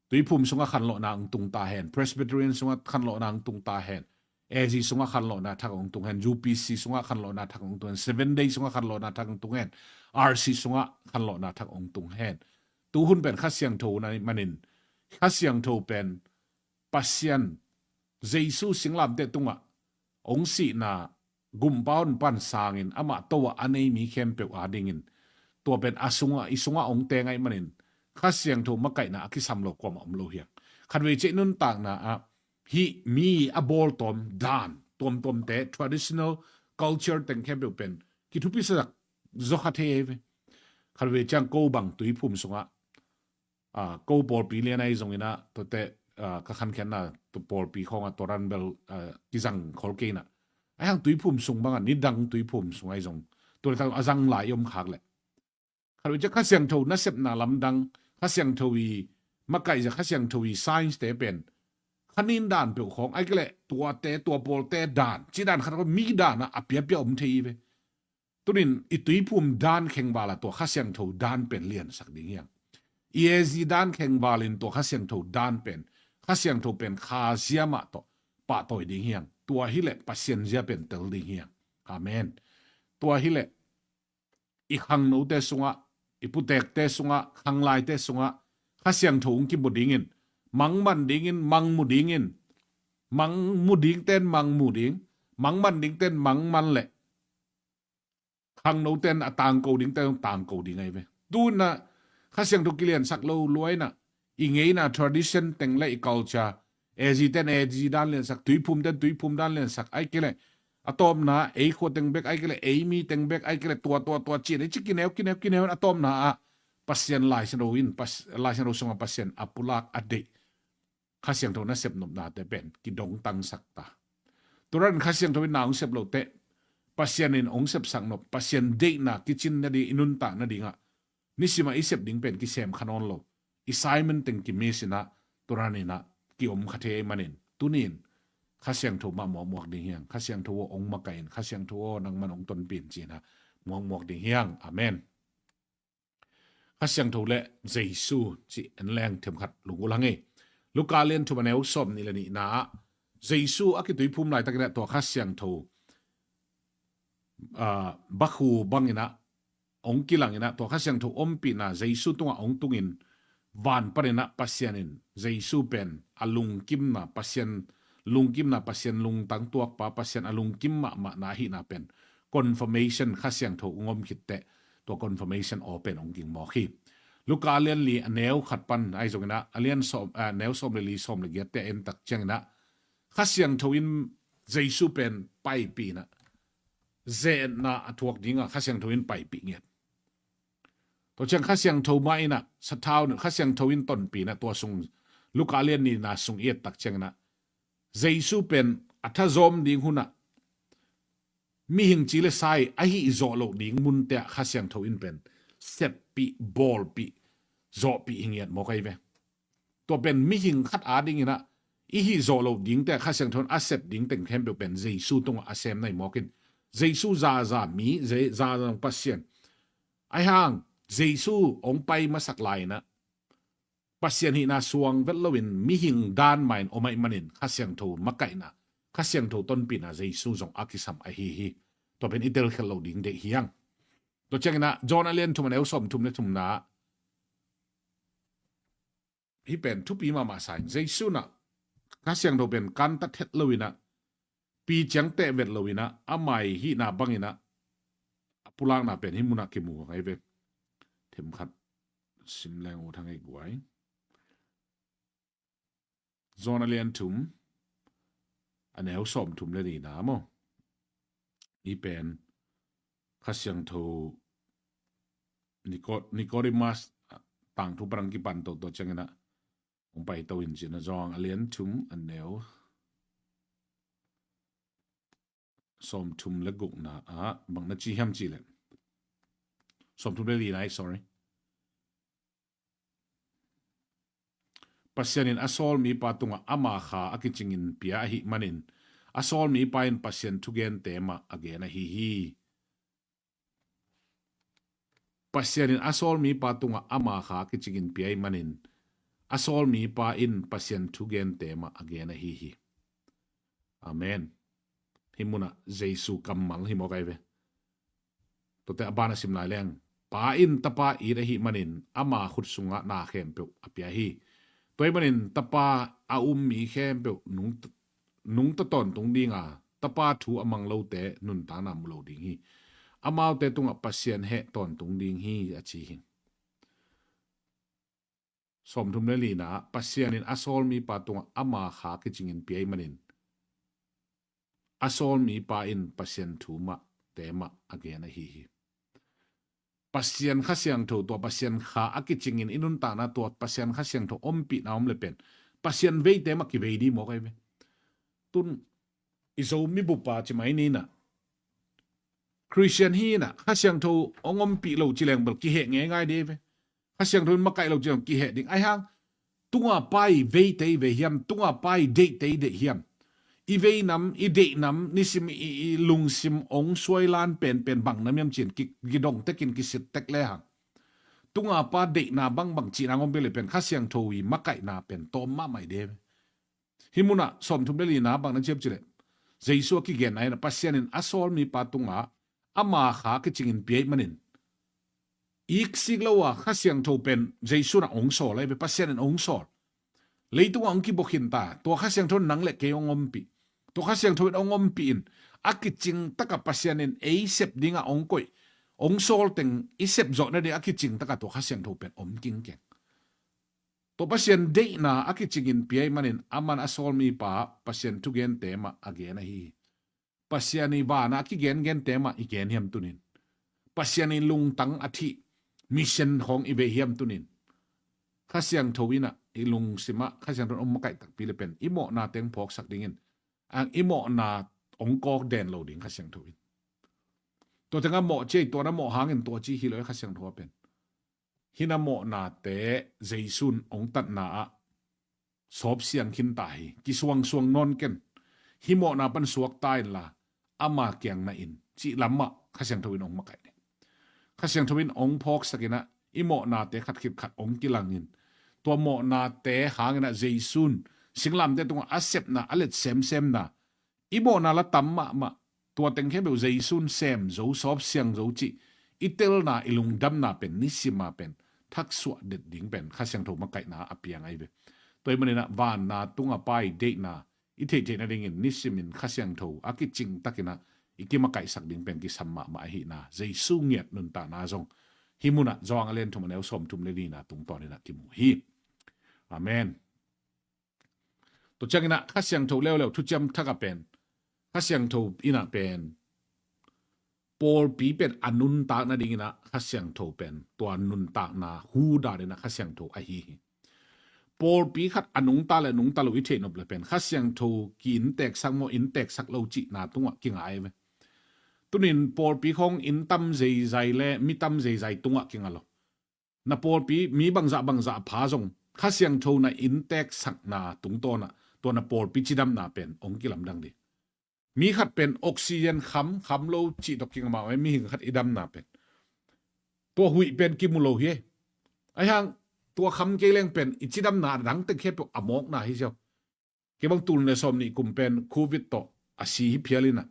Tuiphum sungah khanlawhna hong tung ta hen. Presbyterian sungah khanlawhna hong tung ta hen. A Z sungah khanlawhna thak hong tung hen. U P C sungah khanlawhna thak hong tung hen. Seven Day sungah khanlawhna thak hong tung hen. R C sungah khanlawhna thak hong tung hen. Tuhun pen Kha Siangtho na manin, Kha Siangtho pen Pasian, Jesu singlamteh tungah hong sihna, gumpa honpa sangin amah to ah a nei mi khempeuh adingin, tua pen a sungah, i sungah hong teng ahih manin, Kha Siangtho makaihna a kisam lo kuamah om lo hi hang. Khatvei ciah i nuntakna ah hih mi a bawltawm dan tuamtuamte, traditional culture teng khempeuh pen kithupisak zaw kha thei hi ve. Khatvei ciang ko bang Tuiphum sungah, ah, ko pawlpi lian ahi zongin ah, tuate, ah, ka khankhiatna tua pawlpi khawngah tua ran bel, ah, kizang khol kei in ah, ahi hang Tuiphum sung bangah nidang Tuiphum sung ahi zong, tua le tak a zang lai i om khak leh, khatvei ciah Kha Siangtho nasepna lamdang, Kha Siangtho i makaihza, Kha Siangtho i science te pen kha nin dan peuh khawng, ahih kei leh tuate, tua pawlte dan, ci dan khat khawng mi dan ah a piapia om thei hi ve. Tunin i Tuiphum dan khengval ah tua Kha Siangtho dan pen liansak ding hi hang. I A Z dan khengval in tua Kha Siangtho dan pen, Kha Siangtho pen Kha zia mah tawh pahtawi ding hi hang. Tua hi leh Pasian zia pen tel ding hi hang. Amen. Tua hi leh i khangnote sungah, i putekte sungah, khanglaite sungah Kha Siangtho hong kimu dingin, mangman dingin, mangmu dingin, mangmu dingten mangmu ding, mangman dingten mangman leh khangnoten a tangko dingte zong tangko ding ahi ve. Tu-in ah Kha Siangtho kiliansak lo lua in ah, i ngeina tradition teng le i culture, A Z ten A Z dan liansak, Tuiphum ten Tuiphum dan liansak, ahih kei leh a tawpna ei khua teng bek, ahih kei leh ei mi teng bek, ahih kei leh tua, tua, tua ci-in i ci kineu, kineu, kineu in a tawpna ah Pasian Lai Siangtho in, Pas-, Lai Siangtho sungah Pasian a pulak a deih Kha Siangtho nasep nopnate pen kidongtangsak ta. Tua dan Kha Siangtho in na hong sep loh teh, Pasian in hong sepsak nop, Pasian deihna kicin nading, i nuntak nadingah nisimah i sep ding pen kisem kha nawn lo. I Simon teng kimiss in ah, tua dan in ah kiom kha thei ahih manin, tunin Kha Siangtho mah muakmuak ding hi hang. Kha Siangtho aw hong makaih in, Kha Siangtho aw nangman hong tonpih in ci-in ah muakmuak ding hi hang. Amen. Kha Siangtho le Jesu cih en leng themkhat lungul hang ei. Luka lian thum a neu sawm nih le nihna ah Jesu a kituiphum laitakin ah tua Kha Siangtho, ah, bakhu bangin ah hong kilang in ah tua Kha Siangtho ompihna Jesu tungah hong tungin van panin ah Pasian in Jesu pen a lungkimna Pasian, lungkimna Pasian lungtang tuakpa, Pasian a lungkim mahmahna ahihna pen confirmation, Kha Siangtho hong om khit teh tua confirmation aw pen hong ging mawk hi. Luka lian li a neu khat pan ahi zongin ah, a lian sawm, a neu sawm le li, sawm le giatte a en tak ciangin ah Kha Siangtho in Jesu pen paipih in ah, ze-etna a thuak dingah Kha Siangtho in paipih ngiat. Tua ciang Kha Siangtho mah in ah sathau in, Kha Siangtho in tonpih in ah tua sung, Luka lian nihna sung i et tak ciangin ah Jesu pen a thazawm ding hun ah mihing ci le sa i a hih zawh loh ding munte ah Kha Siangtho in pen seppih, bawlpih, zawhpih hi ngiat mawk ahi ve. Tua pen mihing khat adingin ah i hih zawh loh dingte ah Kha Siangtho in a sep ding teng khempeuh pen Jesu tungah a sem na hi mawk in, Jesu zaza mi, Ze-, zaza Pasian. Ahi hang Jesu hong pai masak lai-in ah Pasian hihna suang vet loin mihing dan mah in om ahih manin Kha Siangtho makaihna, Kha Siangtho tonpihna Jesu zong a kisam ahi hi. Tua pen i telkhial loh ding deih hi hang. Tua ciangin ah John a lian thum a neu sawm thum le thumna ah hih pen thupi mahmah sa in, Jesu in ah Kha Siangtho pen kantat het loin ah, pi ciang teh vet loin ah, a mai hihna bangin ah a pulakna pen hih munah kimu ahi ve. Themkhat sim leng ut hang ei guai. John a lian thum a neu sawm thum le nihna maw? Hih pen Kha Siangtho Nico-, Nicodemus tangthu parang kipan toto ciangin ah hong pai to in cin ah, John a lian thum a neu Sawmthum le gukna ah bang na ci hiam cih leh, sawmthum le lina, sorry. Pasian in a sawl mipa tungah ama kha a kicingin pia ahih manin, a sawl mipa in Pasian thugente mah a gen ahi hi. Pasian in a sawl mipa tungah ama kha a kicingin pia ahih manin, a sawl mipa in Pasian thugente mah a gen ahi hi. Amen. Hih munah Jesu kammal hi mawk ai ve. Tuate a ban a sim lai leng, Pa in Tapa it ahih manin ama khut sungah na khempeuh a pia hi. Tua ahih manin Tapa a um mi khempeuh nungta, nungta tawntung dinga, Tapa thu a mang lote nuntakna mu lo ding hi. Amaute tungah Pasian heh tawntung ding hi, a ci hi. Sawmthum le lina ah, Pasian in a sawl mipa tungah ama kha kicingin pia ahih manin, a sawl mipa in Pasian thu mah te mah a gen ahi hi. Pasian Kha Siangtho, tua Pasian kha a kicingin i nuntakna tua Pasian Kha Siangtho ompihna om le pen, Pasian veite mah kivei dih mawk ai ve. Tun i Zomi bupa ci mai ni nah, Khristian hi nah, Kha Siangtho hong ompih lo ci leng bel kiheh ngeingai dih ve. Kha Siangtho in makaih lo ci leng kiheh ding. Ahi hang, tunga pa i veite i vei hiam, tunga pa i deihte i deih hiam? I vei nam, i deih nam, nisim i, i, i lungsim hong suailan penpen bang nam hiam cin, ki, kidong tekin kisit tek le hang, tunga pa deihna bangbang cihna hong ompih le pen Kha Siangtho i makaihna pen tawm mahmah i dih ve. Hih munah sawmthum le lina bang na ci hiam cih leh, Jesu a kigenna in ah Pasian in a sawl mipa tungah ama kha kicingin pia ahih manin, iksik lo a Kha Siangtho pen Jesu in ah hong sawl ai ve, Pasian in hong sawl. Leitungah hong kibawkhin ta, tua Kha Siangtho in nang le kei hong ompih. Tua Kha Siangtho in hong ompih in, a kicing takah Pasian in ei sep dingah hong koih, hong sawl teng i sep zawh nading a kicing takah tua Kha Siangtho pen om kingkeng. Tua Pasian deihna a kicingin pia ahih manin, aman a sawl mipa Pasian thugente mah a gen ahi hi. Pasian i vana a kigengente mah i gen hiam tunin? Pasian i lungtang a thih mission khawng i vei hiam tunin? Kha Siangtho in ah i lungsimah Kha Siangtho in hong makaih takpi le pen i mawhna teng phawksak dingin, ang i mawhna hong kawk den lo ding Kha Siangtho in. Tua tengah mawh ci ei, tua na mawh hangin tua ci hi lo ei Kha Siangtho a pen. Hih na mawhnate Jesu in hong tatna ah sawp siang khin ta hi, kisuangsuang nawn ken. Hih mawhna pan suak ta inla, ama kiang na in, cih lamah Kha Siangtho in hong makaih ding. Kha Siangtho in hong phawksak in ah, i mawhnate khat khit khat hong kilangin, tua mawhnate hangin ah Jesu in singlamteh tungah a sepna, a let semsemna, i mawhna la tam mahmah, tua teng khempeuh Jesu in sem zo, sawp siang zo cih i telna, i lungdamna pen, nisima pen thaksuah det ding pen Kha Siangtho makaihna a piang ahi ve. Tua ahih manin ah vanna tungah pa i deihna i theihtheih nadingin nisimin Kha Siangtho a kicing takin ah i kimakaihsak ding pen kisam mahmah ahihna, Jesu ngiat nuntakna zong hih munah Johan a lian thum a neu sawmthum le lina tungtawn in ah kimu hi. Amen. Tua ciangin ah Kha Siangtho leuleu, Thuciam Thak ah pen, Kha Siangtho in ah pen, pawlpi pen a nuntak nadingin ah Kha Siangtho pen, tua nuntakna hu dan in ah Kha Siangtho ahi hi. Pawlpi khat a nungta le nungta lo i theih nop le pen, Kha Siangtho ki innteksak maw, innteksak lo cihna tungah kinga ve. Tunin pawlpi khawng inn tam zeizai le mi tam zeizai tungah kinga lo. Na pawlpi mi bangzah bangzah a pha zong, Kha Siangtho na innteksakna tungtawn ah tua na pawlpi cidamna pen hong kilamdang ding. Mi khat pen oxygen kham, kham lo cih tawh kinga mah, mihing khat i damna pen tua huih pen kimu lo hi. Ahi hang, tua kham kei leng pen i cidamna a dang teng khempeuh a mawkna hi ziau. Kei bang tul nih le sawmnih kum pen Covid tawh a si hi phial in ah,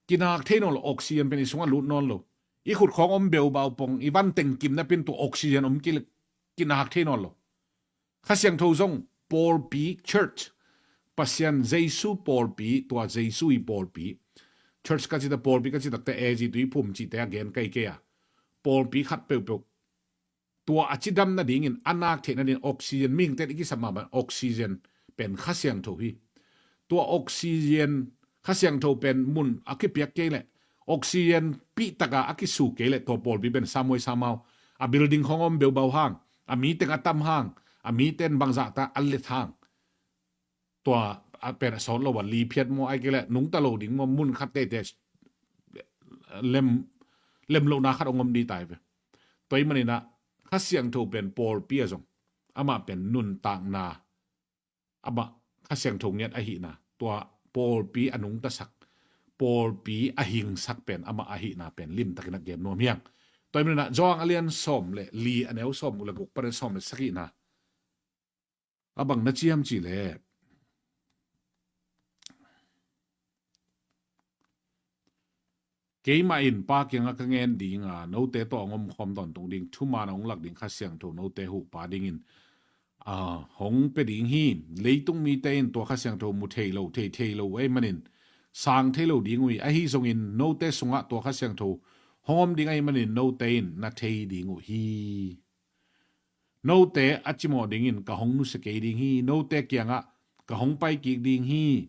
kinak thei nawn lo, oxygen pen i sungah lut nawn lo. I khut khawng om beubau pong, i van teng kimna pen tua oxygen om kei le kinak thei nawn lo. Kha Siangtho zong pawlpi, church, Pasian Jesu pawlpi, tua Jesu i pawlpi. Church ka cih tak, pawlpi ka cih takte A Z tuiphum cihte a gen kei kei a, pawlpi khat peuhpeuh tua a cidam nadingin, a nak theih nadingin oxygen, mihingte in i kisap mahmah oxygen pen Kha Siangtho hi. Tua oxygen, Kha Siangtho pen mun a kipiak kei leh, oxygen pih taka a kisuk kei leh, tua pawlpi pen samhuai samhau, a building khawng om beubau hang, a mi teng a tam hang, a mite in bangzahta a let hang, tua a pen a sawt lo a, li phiat maw, ai kei le nungta lo ding maw, mun khat teitei lem, lem lohna khat hong om ding tai ve. Tua ahih manin ah Kha Siangtho pen pawlpi ah zong amah pen nuntakna, amah Kha Siangtho ngiat ahihna, tua pawlpi a nungtasak, pawlpi a hingsak pen amah ahihna pen limtakin a gen nuam hi hang. Tua ahih manin ah Johan a lian sawm le li, a neu sawm le guk pan a sawm le sagihna, a bang na ci hiam cih leh, keimah in Pa kiangah ka ngen ding a, note tawh hong omkhawm tawntung ding, thuman a hong lak ding Kha Siangtho note huhpa dingin, aa, hong pia ding hi. Leitung mite in tua Kha Siangtho mu thei lo, thei thei lo ahih manin sang thei lo ding uh hi. Ahi zongin note sungah tua Kha Siangtho hong om ding ahih manin note in na thei ding uh hi. Note a cimawh dingin ka hong nusia kei ding hi. Note kiangah ka hong pai kik ding hi.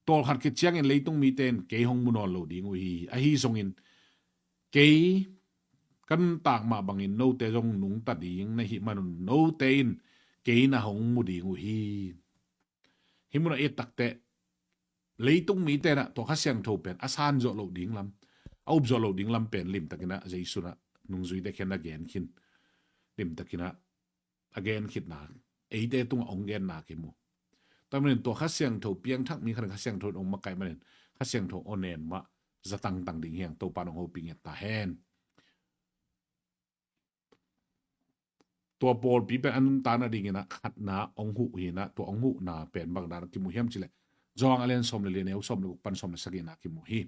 Tawlkhat khit ciangin leitung mite in kei hong mu nawn lo ding uh hi. Ahi zongin kei ka nuntak mah bangin note zong nungta ding na hih manun note in kei na hong mu ding uh hi. Hih munah i et takteh leitung mite in ah tua Kha Siangtho pen a san zawh loh ding lam, a up zawh loh ding lam pen limtakin ah Jesu in ah nungzuite kiangah a gen khin, limtakin ah a gen khitna, eite tungah hong genna kimu. Tua ahih manin tua Kha Siangtho piangthak mi khat in Kha Siangtho in hong makaih manin Kha Siangtho aw nem mah za tangtang ding hi hang. Topa in hong hopih ngiat ta hen. Tua pawlpi pen a nuntakna dingin ah khatna hong huh hi in ah, tua hong huhna pen bang dan a kimu hiam cih leh, Johan a lian sawm le li, a neu sawm le guk pan sawm le sagihna kimu hi.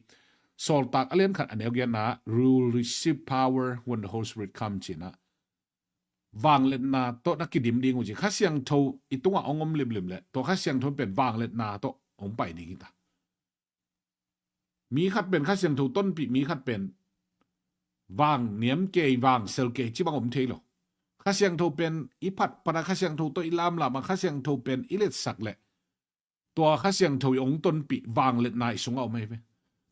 Sawltak a lian khat a neu giatna, "You will receive power when the Holy Spirit come," ci-in ah vangliatna tawh na kidim ding uh ci. Kha Siangtho i tungah hong om limlim leh tua Kha Siangtho pen vangliatna tawh hong pai ding hi ta. Mi khat pen Kha Siangtho tonpih, mi khat pen vang niam kei, vang sel kei, ci bang om thei lo. Kha Siangtho pen i phatphat a, Kha Siangtho tawh i lamlam a, Kha Siangtho pen i letsak leh tua Kha Siangtho in hong tonpih vangliatna i sungah om ahi ve.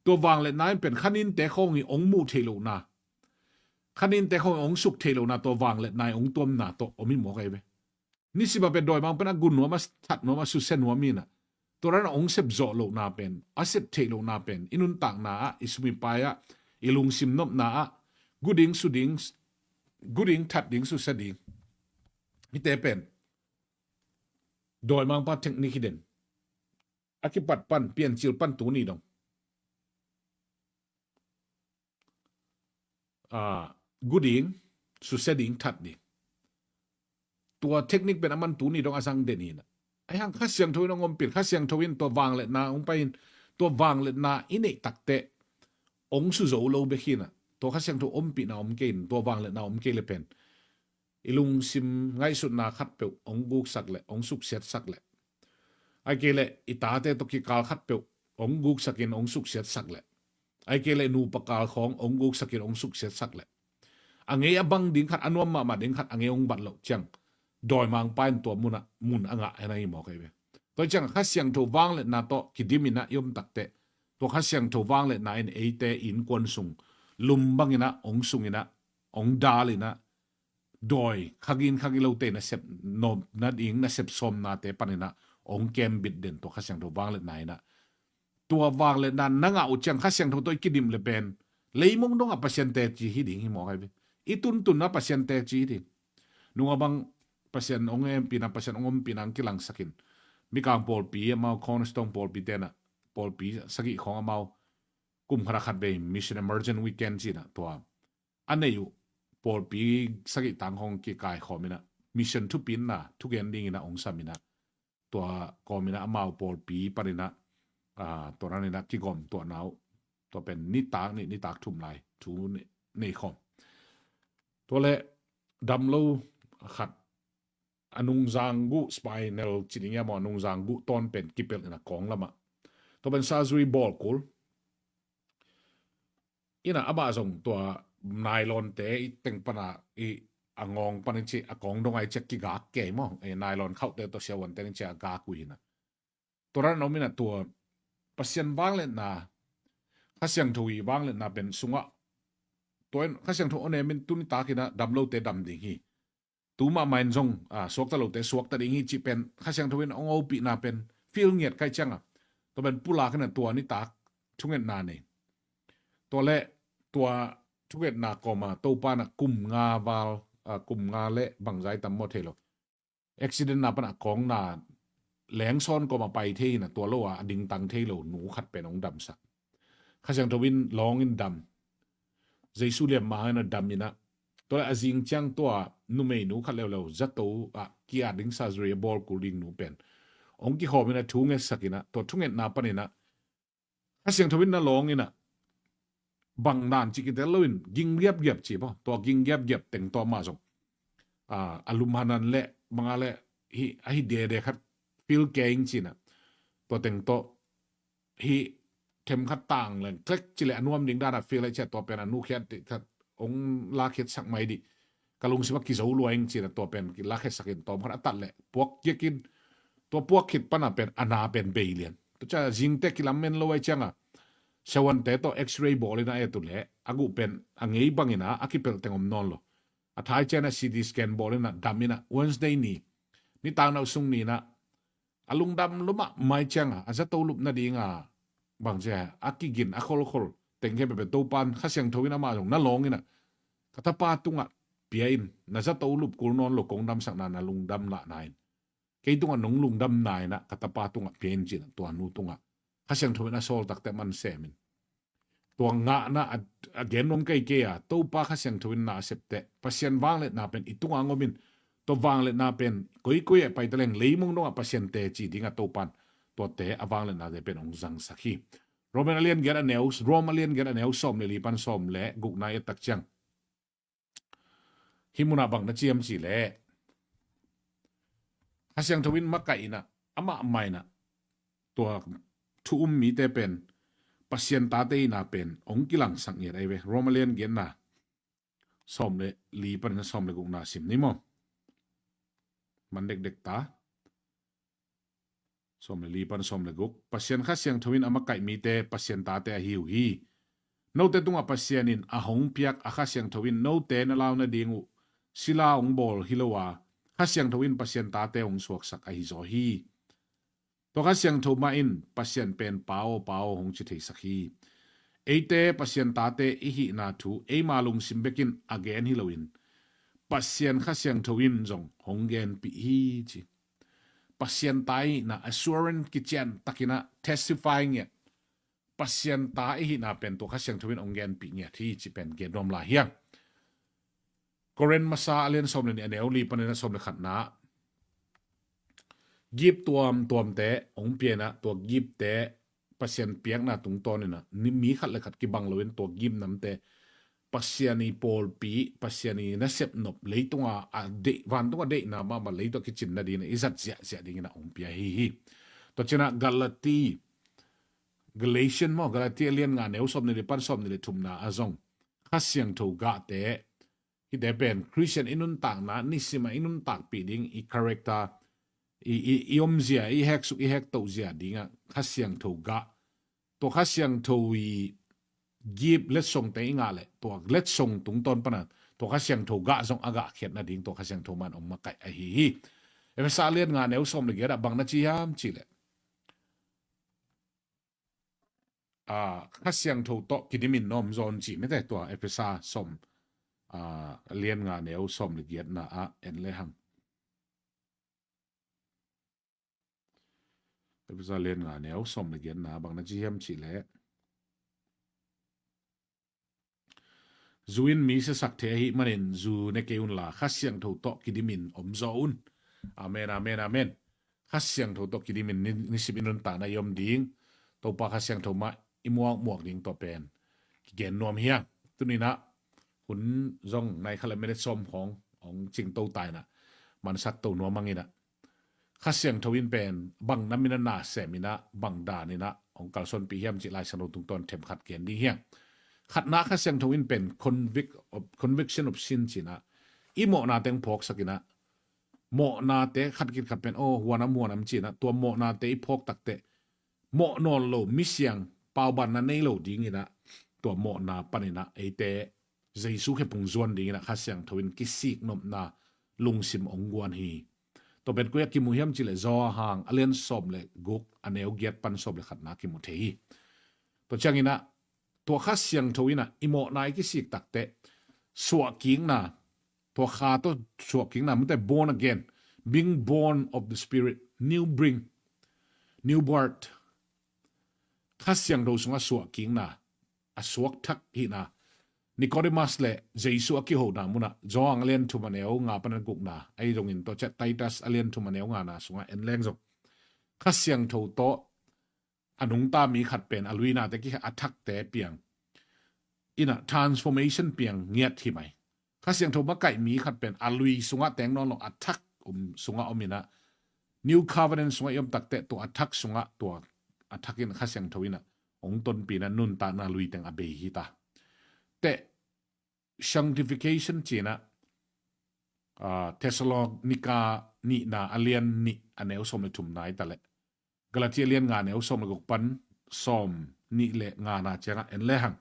Tua vangliatna in pen kha ninte khawng in hong muh theih lohna, kha ninte khawng in hong suk theih lohna, tua vangliatna in hong tuamna tawh om hi mawk ahi ve. Nisim a pen dawimangpa in a gu nuam a, that nuam a, susia nuam hi in ah, tua dan a hong sep zawh lohna pen, a sep theih lohna pen i nuntakna ah, i sum i pai ah, i lungsim nopna ah, gu ding, su ding, gu ding, that ding, susia ding, hihte pen dawimangpa technique hi den. A kipat pan, Piancil pan tuni dong, aa, gu ding, susia ding, that ding, tua technique pen a man tuni dong a zang den hi in ah. Ahih hang Kha Siangtho in hong ompih, Kha Siangtho in tua vangliatna hong pai in, tua vangliatna i neih takteh hong su zo lo bek hi in ah, tua Kha Siangtho ompihna om kei in, tua vangliatna om kei leh pen i lungsim ngaihsutna khatpeuh hong guksak leh, hong suksiatsak leh, ahih kei leh i tate tawh kikal khatpeuh hong guksakin hong suksiatsak leh, ahih kei leh nupa kal khawng hong guksakin hong suksiatsak leh, a ngei a bang ding khat, a nuam mahmah ding khat a ngei hong bat loh ciang, dawimangpa in tua mun ah mun a ngah hen ahi mawk ahi ve. Tua ciang Kha Siangtho vangliatna tawh kidim in ah i om takteh, tua Kha Siangtho vangliatna in eite innkuan sung lum bangin ah hong sung in ah, hong dal in ah, dawi kha gin kha gilo te nasep nopna ding, nasep sawmnate panin ah hong kembit den tua Kha Siangtho vangliatna in ah. Tua vangliatna na ngah uh ciang Kha Siangtho tawh i kidim leh pen leimong dongah Pasian teci hi ding hi mawk ahi ve. I tuntun ah Pasian teci hi ding. Nung a bang Pasian hong hempihna, Pasian hong ompihna hong kilangsakin, Mikang pawlpi amau, Cornerstone pawlpi te in ah, pawlpi sagih khawng amau kum khat ah khat vei Mission Emergent Weekend ci-in ah tua a neih uh pawlpi sagih tang khawng kikaikhawm in ah, mission thupina thugen dingin ah hong sam in ah, tua kawmin ah amau pawlpi panin ah, aa, tua dan in ah kigawm tuahna uh, tua pen nitak nih, nitak thum lai thu nei, neikhawm. Tua leh damlo khat, a nungzang guh, spinal ci ding hiam maw, a nungzang guh tawn pen kipelh in a kawng lamah, tua pen surgery bawl kul in ah, amah zong tua nylon te i teng pan a, i a ngawng panin ci, a kawng dong a i ciah kigak kei maw, e, nylon khauhte tawh siavuante ning ci a gak uh hi in ah. Tua dan a om in ah tua Pasian vangliatna, Kha Siangtho i vangliatna pen sungah, tua in Kha Siangtho aw nem in tuni takin ah damlote dam ding hi. Tu mahmah in zong, aa, suakta lote suakta ding hi cih pen Kha Siangtho in hong hopihna pen feel ngiat ka hih ciangah, tua pen pulak in ah tua nitak thungetna nei. Tua leh tua thungetna kawma Topa in ah kum nga val, ah, kum nga leh bangzah tam maw thei lo. Accident na pan a kawngna lengsawn kawma pai thei in ah tua lo a, a dingtang thei lo nu khat pen hong damsak. Kha Siangtho in lawng in dam. Jesu liamma hangin a dam in ah, tua leh a zing ciang tua numeinu khat leuleu zato ah ki-at ding surgery a bawl kul ding nu pen hong kikhawm in ah thu ngetsak in ah, tua thungetna panin ah Kha Siangtho in na lawng in ah, bang dan cih kitel loin ging giapgiap ci maw, tua ging giapgiap teng tawh mah zong, ah, a lum hanan leh banga leh hih a hih dede khat feel kei ing ci in ah, tua teng tawh hih themkhat tang leng klek ci leh a nuam ding dan a feel a hih ciah, tua pen a nu khiat dih khat hong lakhiatsak mai dih, ka lungsim ah kizo lua ing ci in ah tua pen kilakhiatsak in tawm khat a tat leh puak kiak in, tua puak khit pan a pen a na pen bei lian. Tua ciah zingte kilamen lo a hih ciangah siavuante tawh X-ray bawl in ah et uh leh a guh pen a ngei bangin ah a kipelh teng om nawn lo. A thai ciang ah C T scan bawl in ah dam in ah Wednesday ni, nitak nau sung ni in ah a lungdam lua mahmah a hih ciangah a zato lup nading a bangci a kigin a kholkhol teng khempeuh pen Topa in Kha Siangtho in amah zong na lawng in ah, ka tapa tungah pia in, na zato lup kul nawn lo kong damsakna na lungdam lahna in, kei tungah nong lungdamna in ah ka tapa tungah pia in ci in ah tua nu tungah Kha Siangtho in a sawl takteh man sem in. Tua ngahna a, a gen nuam kei kei a, Topa Kha Siangtho in na a sep teh Pasian vangliatna pen i tungah hong om in, tua vangliatna pen koikoi ah pai ta leng leimong dongah Pasian teci dingah Topa in tuate a vangliatnate pen hong zangsak hi. Rom a lian giat a neu, Rom a lian giat a neu sawm leh li pan sawm leh gukna i et tak ciang, hih munah bang na ci hiam cih leh, Kha Siangtho in makaih in ah, amah mah in ah tua thu um mite pen Pasian tate ihna pen hong kilangsak ngiat ahi ve. Rom a lian giatna sawm leh li panin a sawm leh gukna sim ni maw? Man dekdek ta. Sawm leh li pan sawm leh guk. Pasian Kha Siangtho in a makaih mite Pasian tate ahi uh hi. Note tungah Pasian in a hong piak a Kha Siangtho in note na lau nading uh sila hong bawl hi lo a, Kha Siangtho in Pasian tate hong suaksak ahi zaw hi. Tua Kha Siangtho mah in Pasian pen Pa aw, Pa aw hong ci theisak hi. Eite Pasian tate i hihna thu eima lungsim bekin a gen hi loin Pasian Kha Siangtho in zong hong genpih hi ci. Pasian ta i hihna assurance kician takin ah testify ngiat. Pasian ta i hihna pen tua Kha Siangtho in hong genpih ngiat hi ci pen gen nuam lai hi hang. Korin masa a lian sawm leh nih a neu li panin a sawm leh khatna. Gift tuamtuamte hong pia in ah tua giftte Pasian piakna tungtawn in ah, ni, mi khat leh khat kibang loin tua gift namte Pasian i pawlpi, Pasian i nasep nop leitungah a deih, vantungah deihna mahmah leitung a kicin nadingin ah i zat ziahziah dingin ah hong pia hi hi. Tua ci in ah Galati, Galatian maw, Galati a lian nga neu sawm leh li pan sawm leh thumna ah zong Kha Siangtho gahte, hihte pen Khristian i nuntakna, nisim a i nuntakpih ding i character, i, i, i omzia, i heksuk, i hektohzia dingah Kha Siangtho gah, tua Kha Siangtho i gift letsongte i ngah leh tua letsong tungtawn pana tua Kha Siangtho gah zong a gahkhiat nading tua Kha Siangtho mah in hong makaih ahi hi. Efesa a lian nga neu sawm leh giat ah bang na ci hiam cih leh, a, Kha Siangtho tawh kidimin na om zaw un ci mete, tua Efesa sawm, a, lian nga neu sawm leh giatna ah en lehang. Efesa lian nga neu sawm leh giatna bang na ci hiam cih leh, zu in mi siasak thei ahih manin zu ne kei unla Kha Siangtho tawh kidimin om zaw un. Amen, amen, amen. Kha Siangtho tawh kidimin ni, nisim i nuntakna i om ding, Topa Kha Siangtho mah i muakmuak ding tua pen kigen nuam hi hang. Tuni in ah hun zong nai khat leh minute sawm khawng hong cingto ta in ah, mansak to nuam hang in ah, Kha Siangtho in pen bang nam in ah na sem in ah, bang dan in ah hong kalsuanpih hiam cih Lai Siangtho tungtawn themkhat gen ding hi hang. Khatna, Kha Siangtho in pen convict of, conviction of sin ci in ah, i mawhnate hong phawksak in ah, mawhnate khat khit khat pen aw huanam huanam ci in ah, tua mawhnate i phawk takteh mawh nawn lo, misiang, paubanna nei lo ding in ah, tua mawhna pan in ah eite Jesu khephung zuan ding in ah Kha Siangtho in kisik nopna lungsim hong guan hi. Tua pen koi ah kimu hiam cih leh Johan a lian sawm le guk a neu giat pan sawm le khatna kimu thei hi. Tua ciangin ah tua Kha Siangtho in ah i mawhna i kisik takteh suahkikna, tua Kha tawh suahkikna, mite born again, being born of the Spirit, new bring, new birth, Kha Siangtho sungah suahkikna, a suakthak hihna, Nicodemus le Jesu a kihona munah Johan a lian thum a neu nga pan a gukna ahi zongin, tua ciah Titus a lian thum a neu ngana sungah en leng zong Kha Siangtho tawh a nungta mi khat pen a luinate kikha a thakte piang in ah transformation piang ngiat hi mai. Kha Siangtho makaih mi khat pen a lui sungah teng nawn lo, a thak um sungah om in ah, New Covenant sungah i om takteh tua a thak sungah tua a thak in Kha Siangtho in ah hong tonpih in ah nuntakna lui teng a bei hi ta. Teh sanctification ci-in ah, ah, Thessalonica nihna a lian nih a neu sawm le thumna hi taleh, Galati a lian nga a neu sawm le guk pan sawm nih le ngana ciangah en lehang,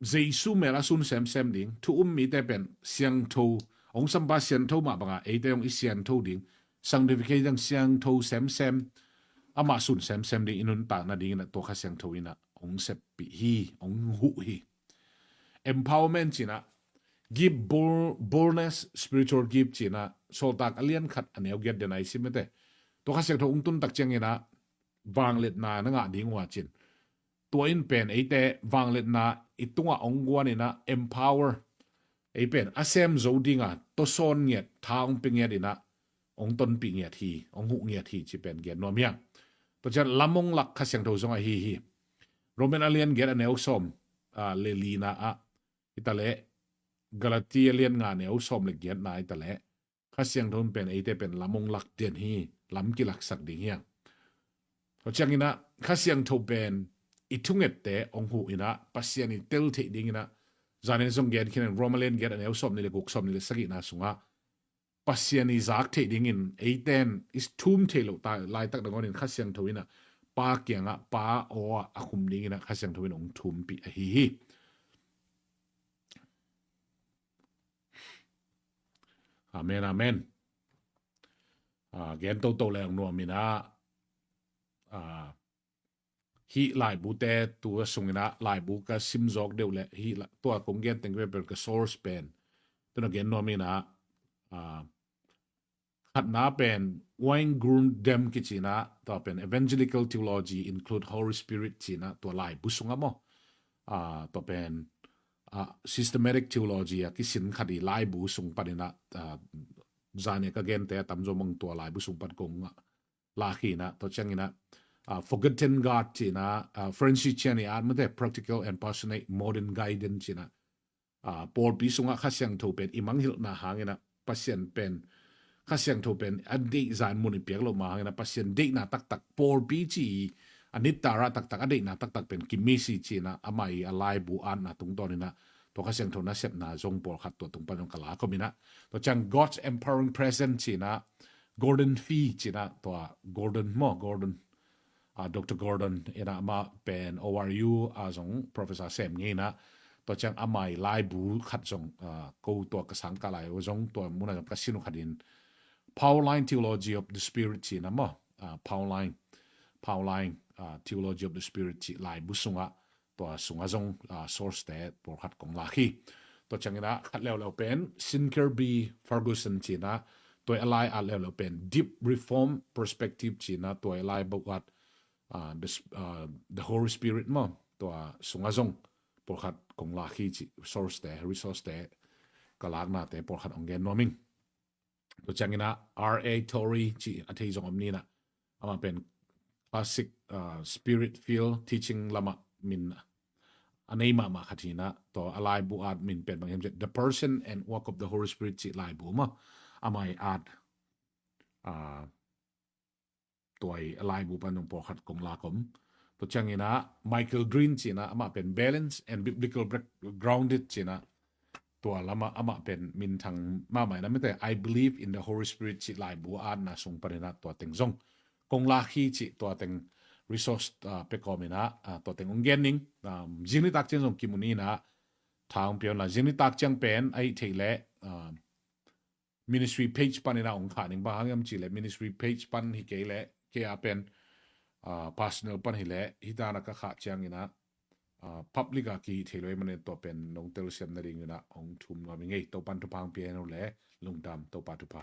Jesu mel a sun semsem ding, thu um mite pen siangtho, hong sampa siangtho mah bangah eite hong i siangtho ding, sanctification, siangtho semsem, amah sun semsem ding i nuntak nadingin ah tua Kha Siangtho in ah hong seppih hi, hong huh hi. Empowerment ci-in ah, gift, bold-, boldness, spiritual gift ci-in ah, Sawltak a lian khat a neu giat den a i sim mite. Tua Kha Siangtho hong tun tak ciangin ah vangliatna na ngah ding uh a ci-in, tua in pen eite vangliatna i tungah hong guan in ah empower, ei pen a sem zo dingah tawsawn ngiat, tha hong pia ngiat in ah hong tonpih ngiat hi, hong huh ngiat hi cih pen gen nuam hi hang. Tua ciang lam hong lak Kha Siangtho zong ahi hi. Roman a lian giat a neu sawm, ah, le lina ah hi taleh, Galati a lian nga a neu sawm le giatna hi taleh, Kha Siangtho in pen eite pen lam hong lak den hi, lam kilaksak ding hi hang. Tua ciangin ah Kha Siangtho pen i thungette hong huh in ah Pasian i tel theih dingin ah, zan in zong gen khin in, Roma lian giat a neu sawm nih le guk, sawm nih le sagihna sungah Pasian i zak theih dingin eite in i thum thei loh ta laitak nangawn in Kha Siangtho in ah Pa kiangah, Pa aw ah a khum dingin ah Kha Siangtho in hong thumpih ahi hi. Amen, amen. Ah, gen toto leng nuam in ah, ah, hih laibute tu a sungin ah laibu ka sim zawk deuh leh hih la-, tua kong gen teng pen ka source pen tu na gen nuam in ah, ah, khatna pen Weingrund Dem kici in ah, tua pen Evangelical Theology Include Holy Spirit ci-in ah, tua laibu sungah maw, ah, tua pen, ah, systematic theology a kisin khat i laibu sung panin ah, ah, zan a ka gente a tamzaw mong tua laibu sung pan kong lak hi in ah, tua ciangin ah, ah, Forgotten God ci-in ah, ah, Francis Chan i at mite, Practical and Passionate Modern Guidance ci-in ah, ah, pawlpi sungah Kha Siangtho pen i manghilhna hangin ah, Pasian pen, Kha Siangtho pen a deih zan mun i piak loh mah hangin ah, Pasian deihna taktak, pawlpi ci a nittara taktak, a deihna taktak pen kimisi ci-in ah, amah i a laibu atna tungtawn in ah, tua Kha Siangtho nasepna zong pawlkhat tua tung pan zong ka lak om in ah, tua ciang God's Empowering Presence ci-in ah, Gordon Fee ci-in ah, tua Gordon maw, Gordon, ah, Doctor Gordon in ah, amah pen O R U a zong professor sem ngei in ah, tua ciang amah i laibu khat zong, ah, ko tua ka sangkah lai uh zong tua mun ah zong ka sin uh khat in Pauline Theology of the Spirit ci-in ah maw, ah, Pauline, Pauline, ah, Theology of the Spirit ci laibu sungah, tua sungah zong, ah, source te pawlkhat kong lak hi. Tua ciangin ah khat leuleu pen Sinclair B. Ferguson ci-in ah, tua a lai at leuleu pen Deep Reformed Perspective ci-in ah, tua a laibu at, ah, the, ah, the Holy Spirit maw, tua sungah zong pawlkhat kong lak hi ci, source te, resource te, ka laknate pawlkhat hong gen nuam ing. Tua ciangin ah R A Torrey ci a thei zong om ni in ah, amah pen classic, ah, spirit field teaching lamah min a nei mahmah khat hi in ah, tua a laibu at min pen bang hiam cih leh The Person and Work of the Holy Spirit ci laibu maw, amah i at, ah, tua i a laibu pan zong pawlkhat kong lak om. Tua ciangin ah Michael Green ci-in ah, amah pen Balance and Biblical Break-, Grounded ci-in ah, tua lamah amah pen minthang mahmah in ah, mite, I Believe in the Holy Spirit ci laibu atna sung panin ah tua teng zong kong lak hi ci, tua teng resource, ah, pia kawm in ah, ah, tua teng hong gen ning, ah, zing nitak ciang zong kimu ni in ah, tha hong pia un la, zing nitak ciang pen ahih theih leh, ah, ministry page pan ina hong khah ning. Bang hang hiam cih leh ministry page pan hi kei leh, kei a pen, ah, personal pan hi leh, hi dan a ka khah ciang ina, ah, public a kihih thei lo ahih manin tua pen nong telsiam nading ina hong thum nuam ing ei. Topan thupha hong pia hen uh leh, lungdam, Topa thupha.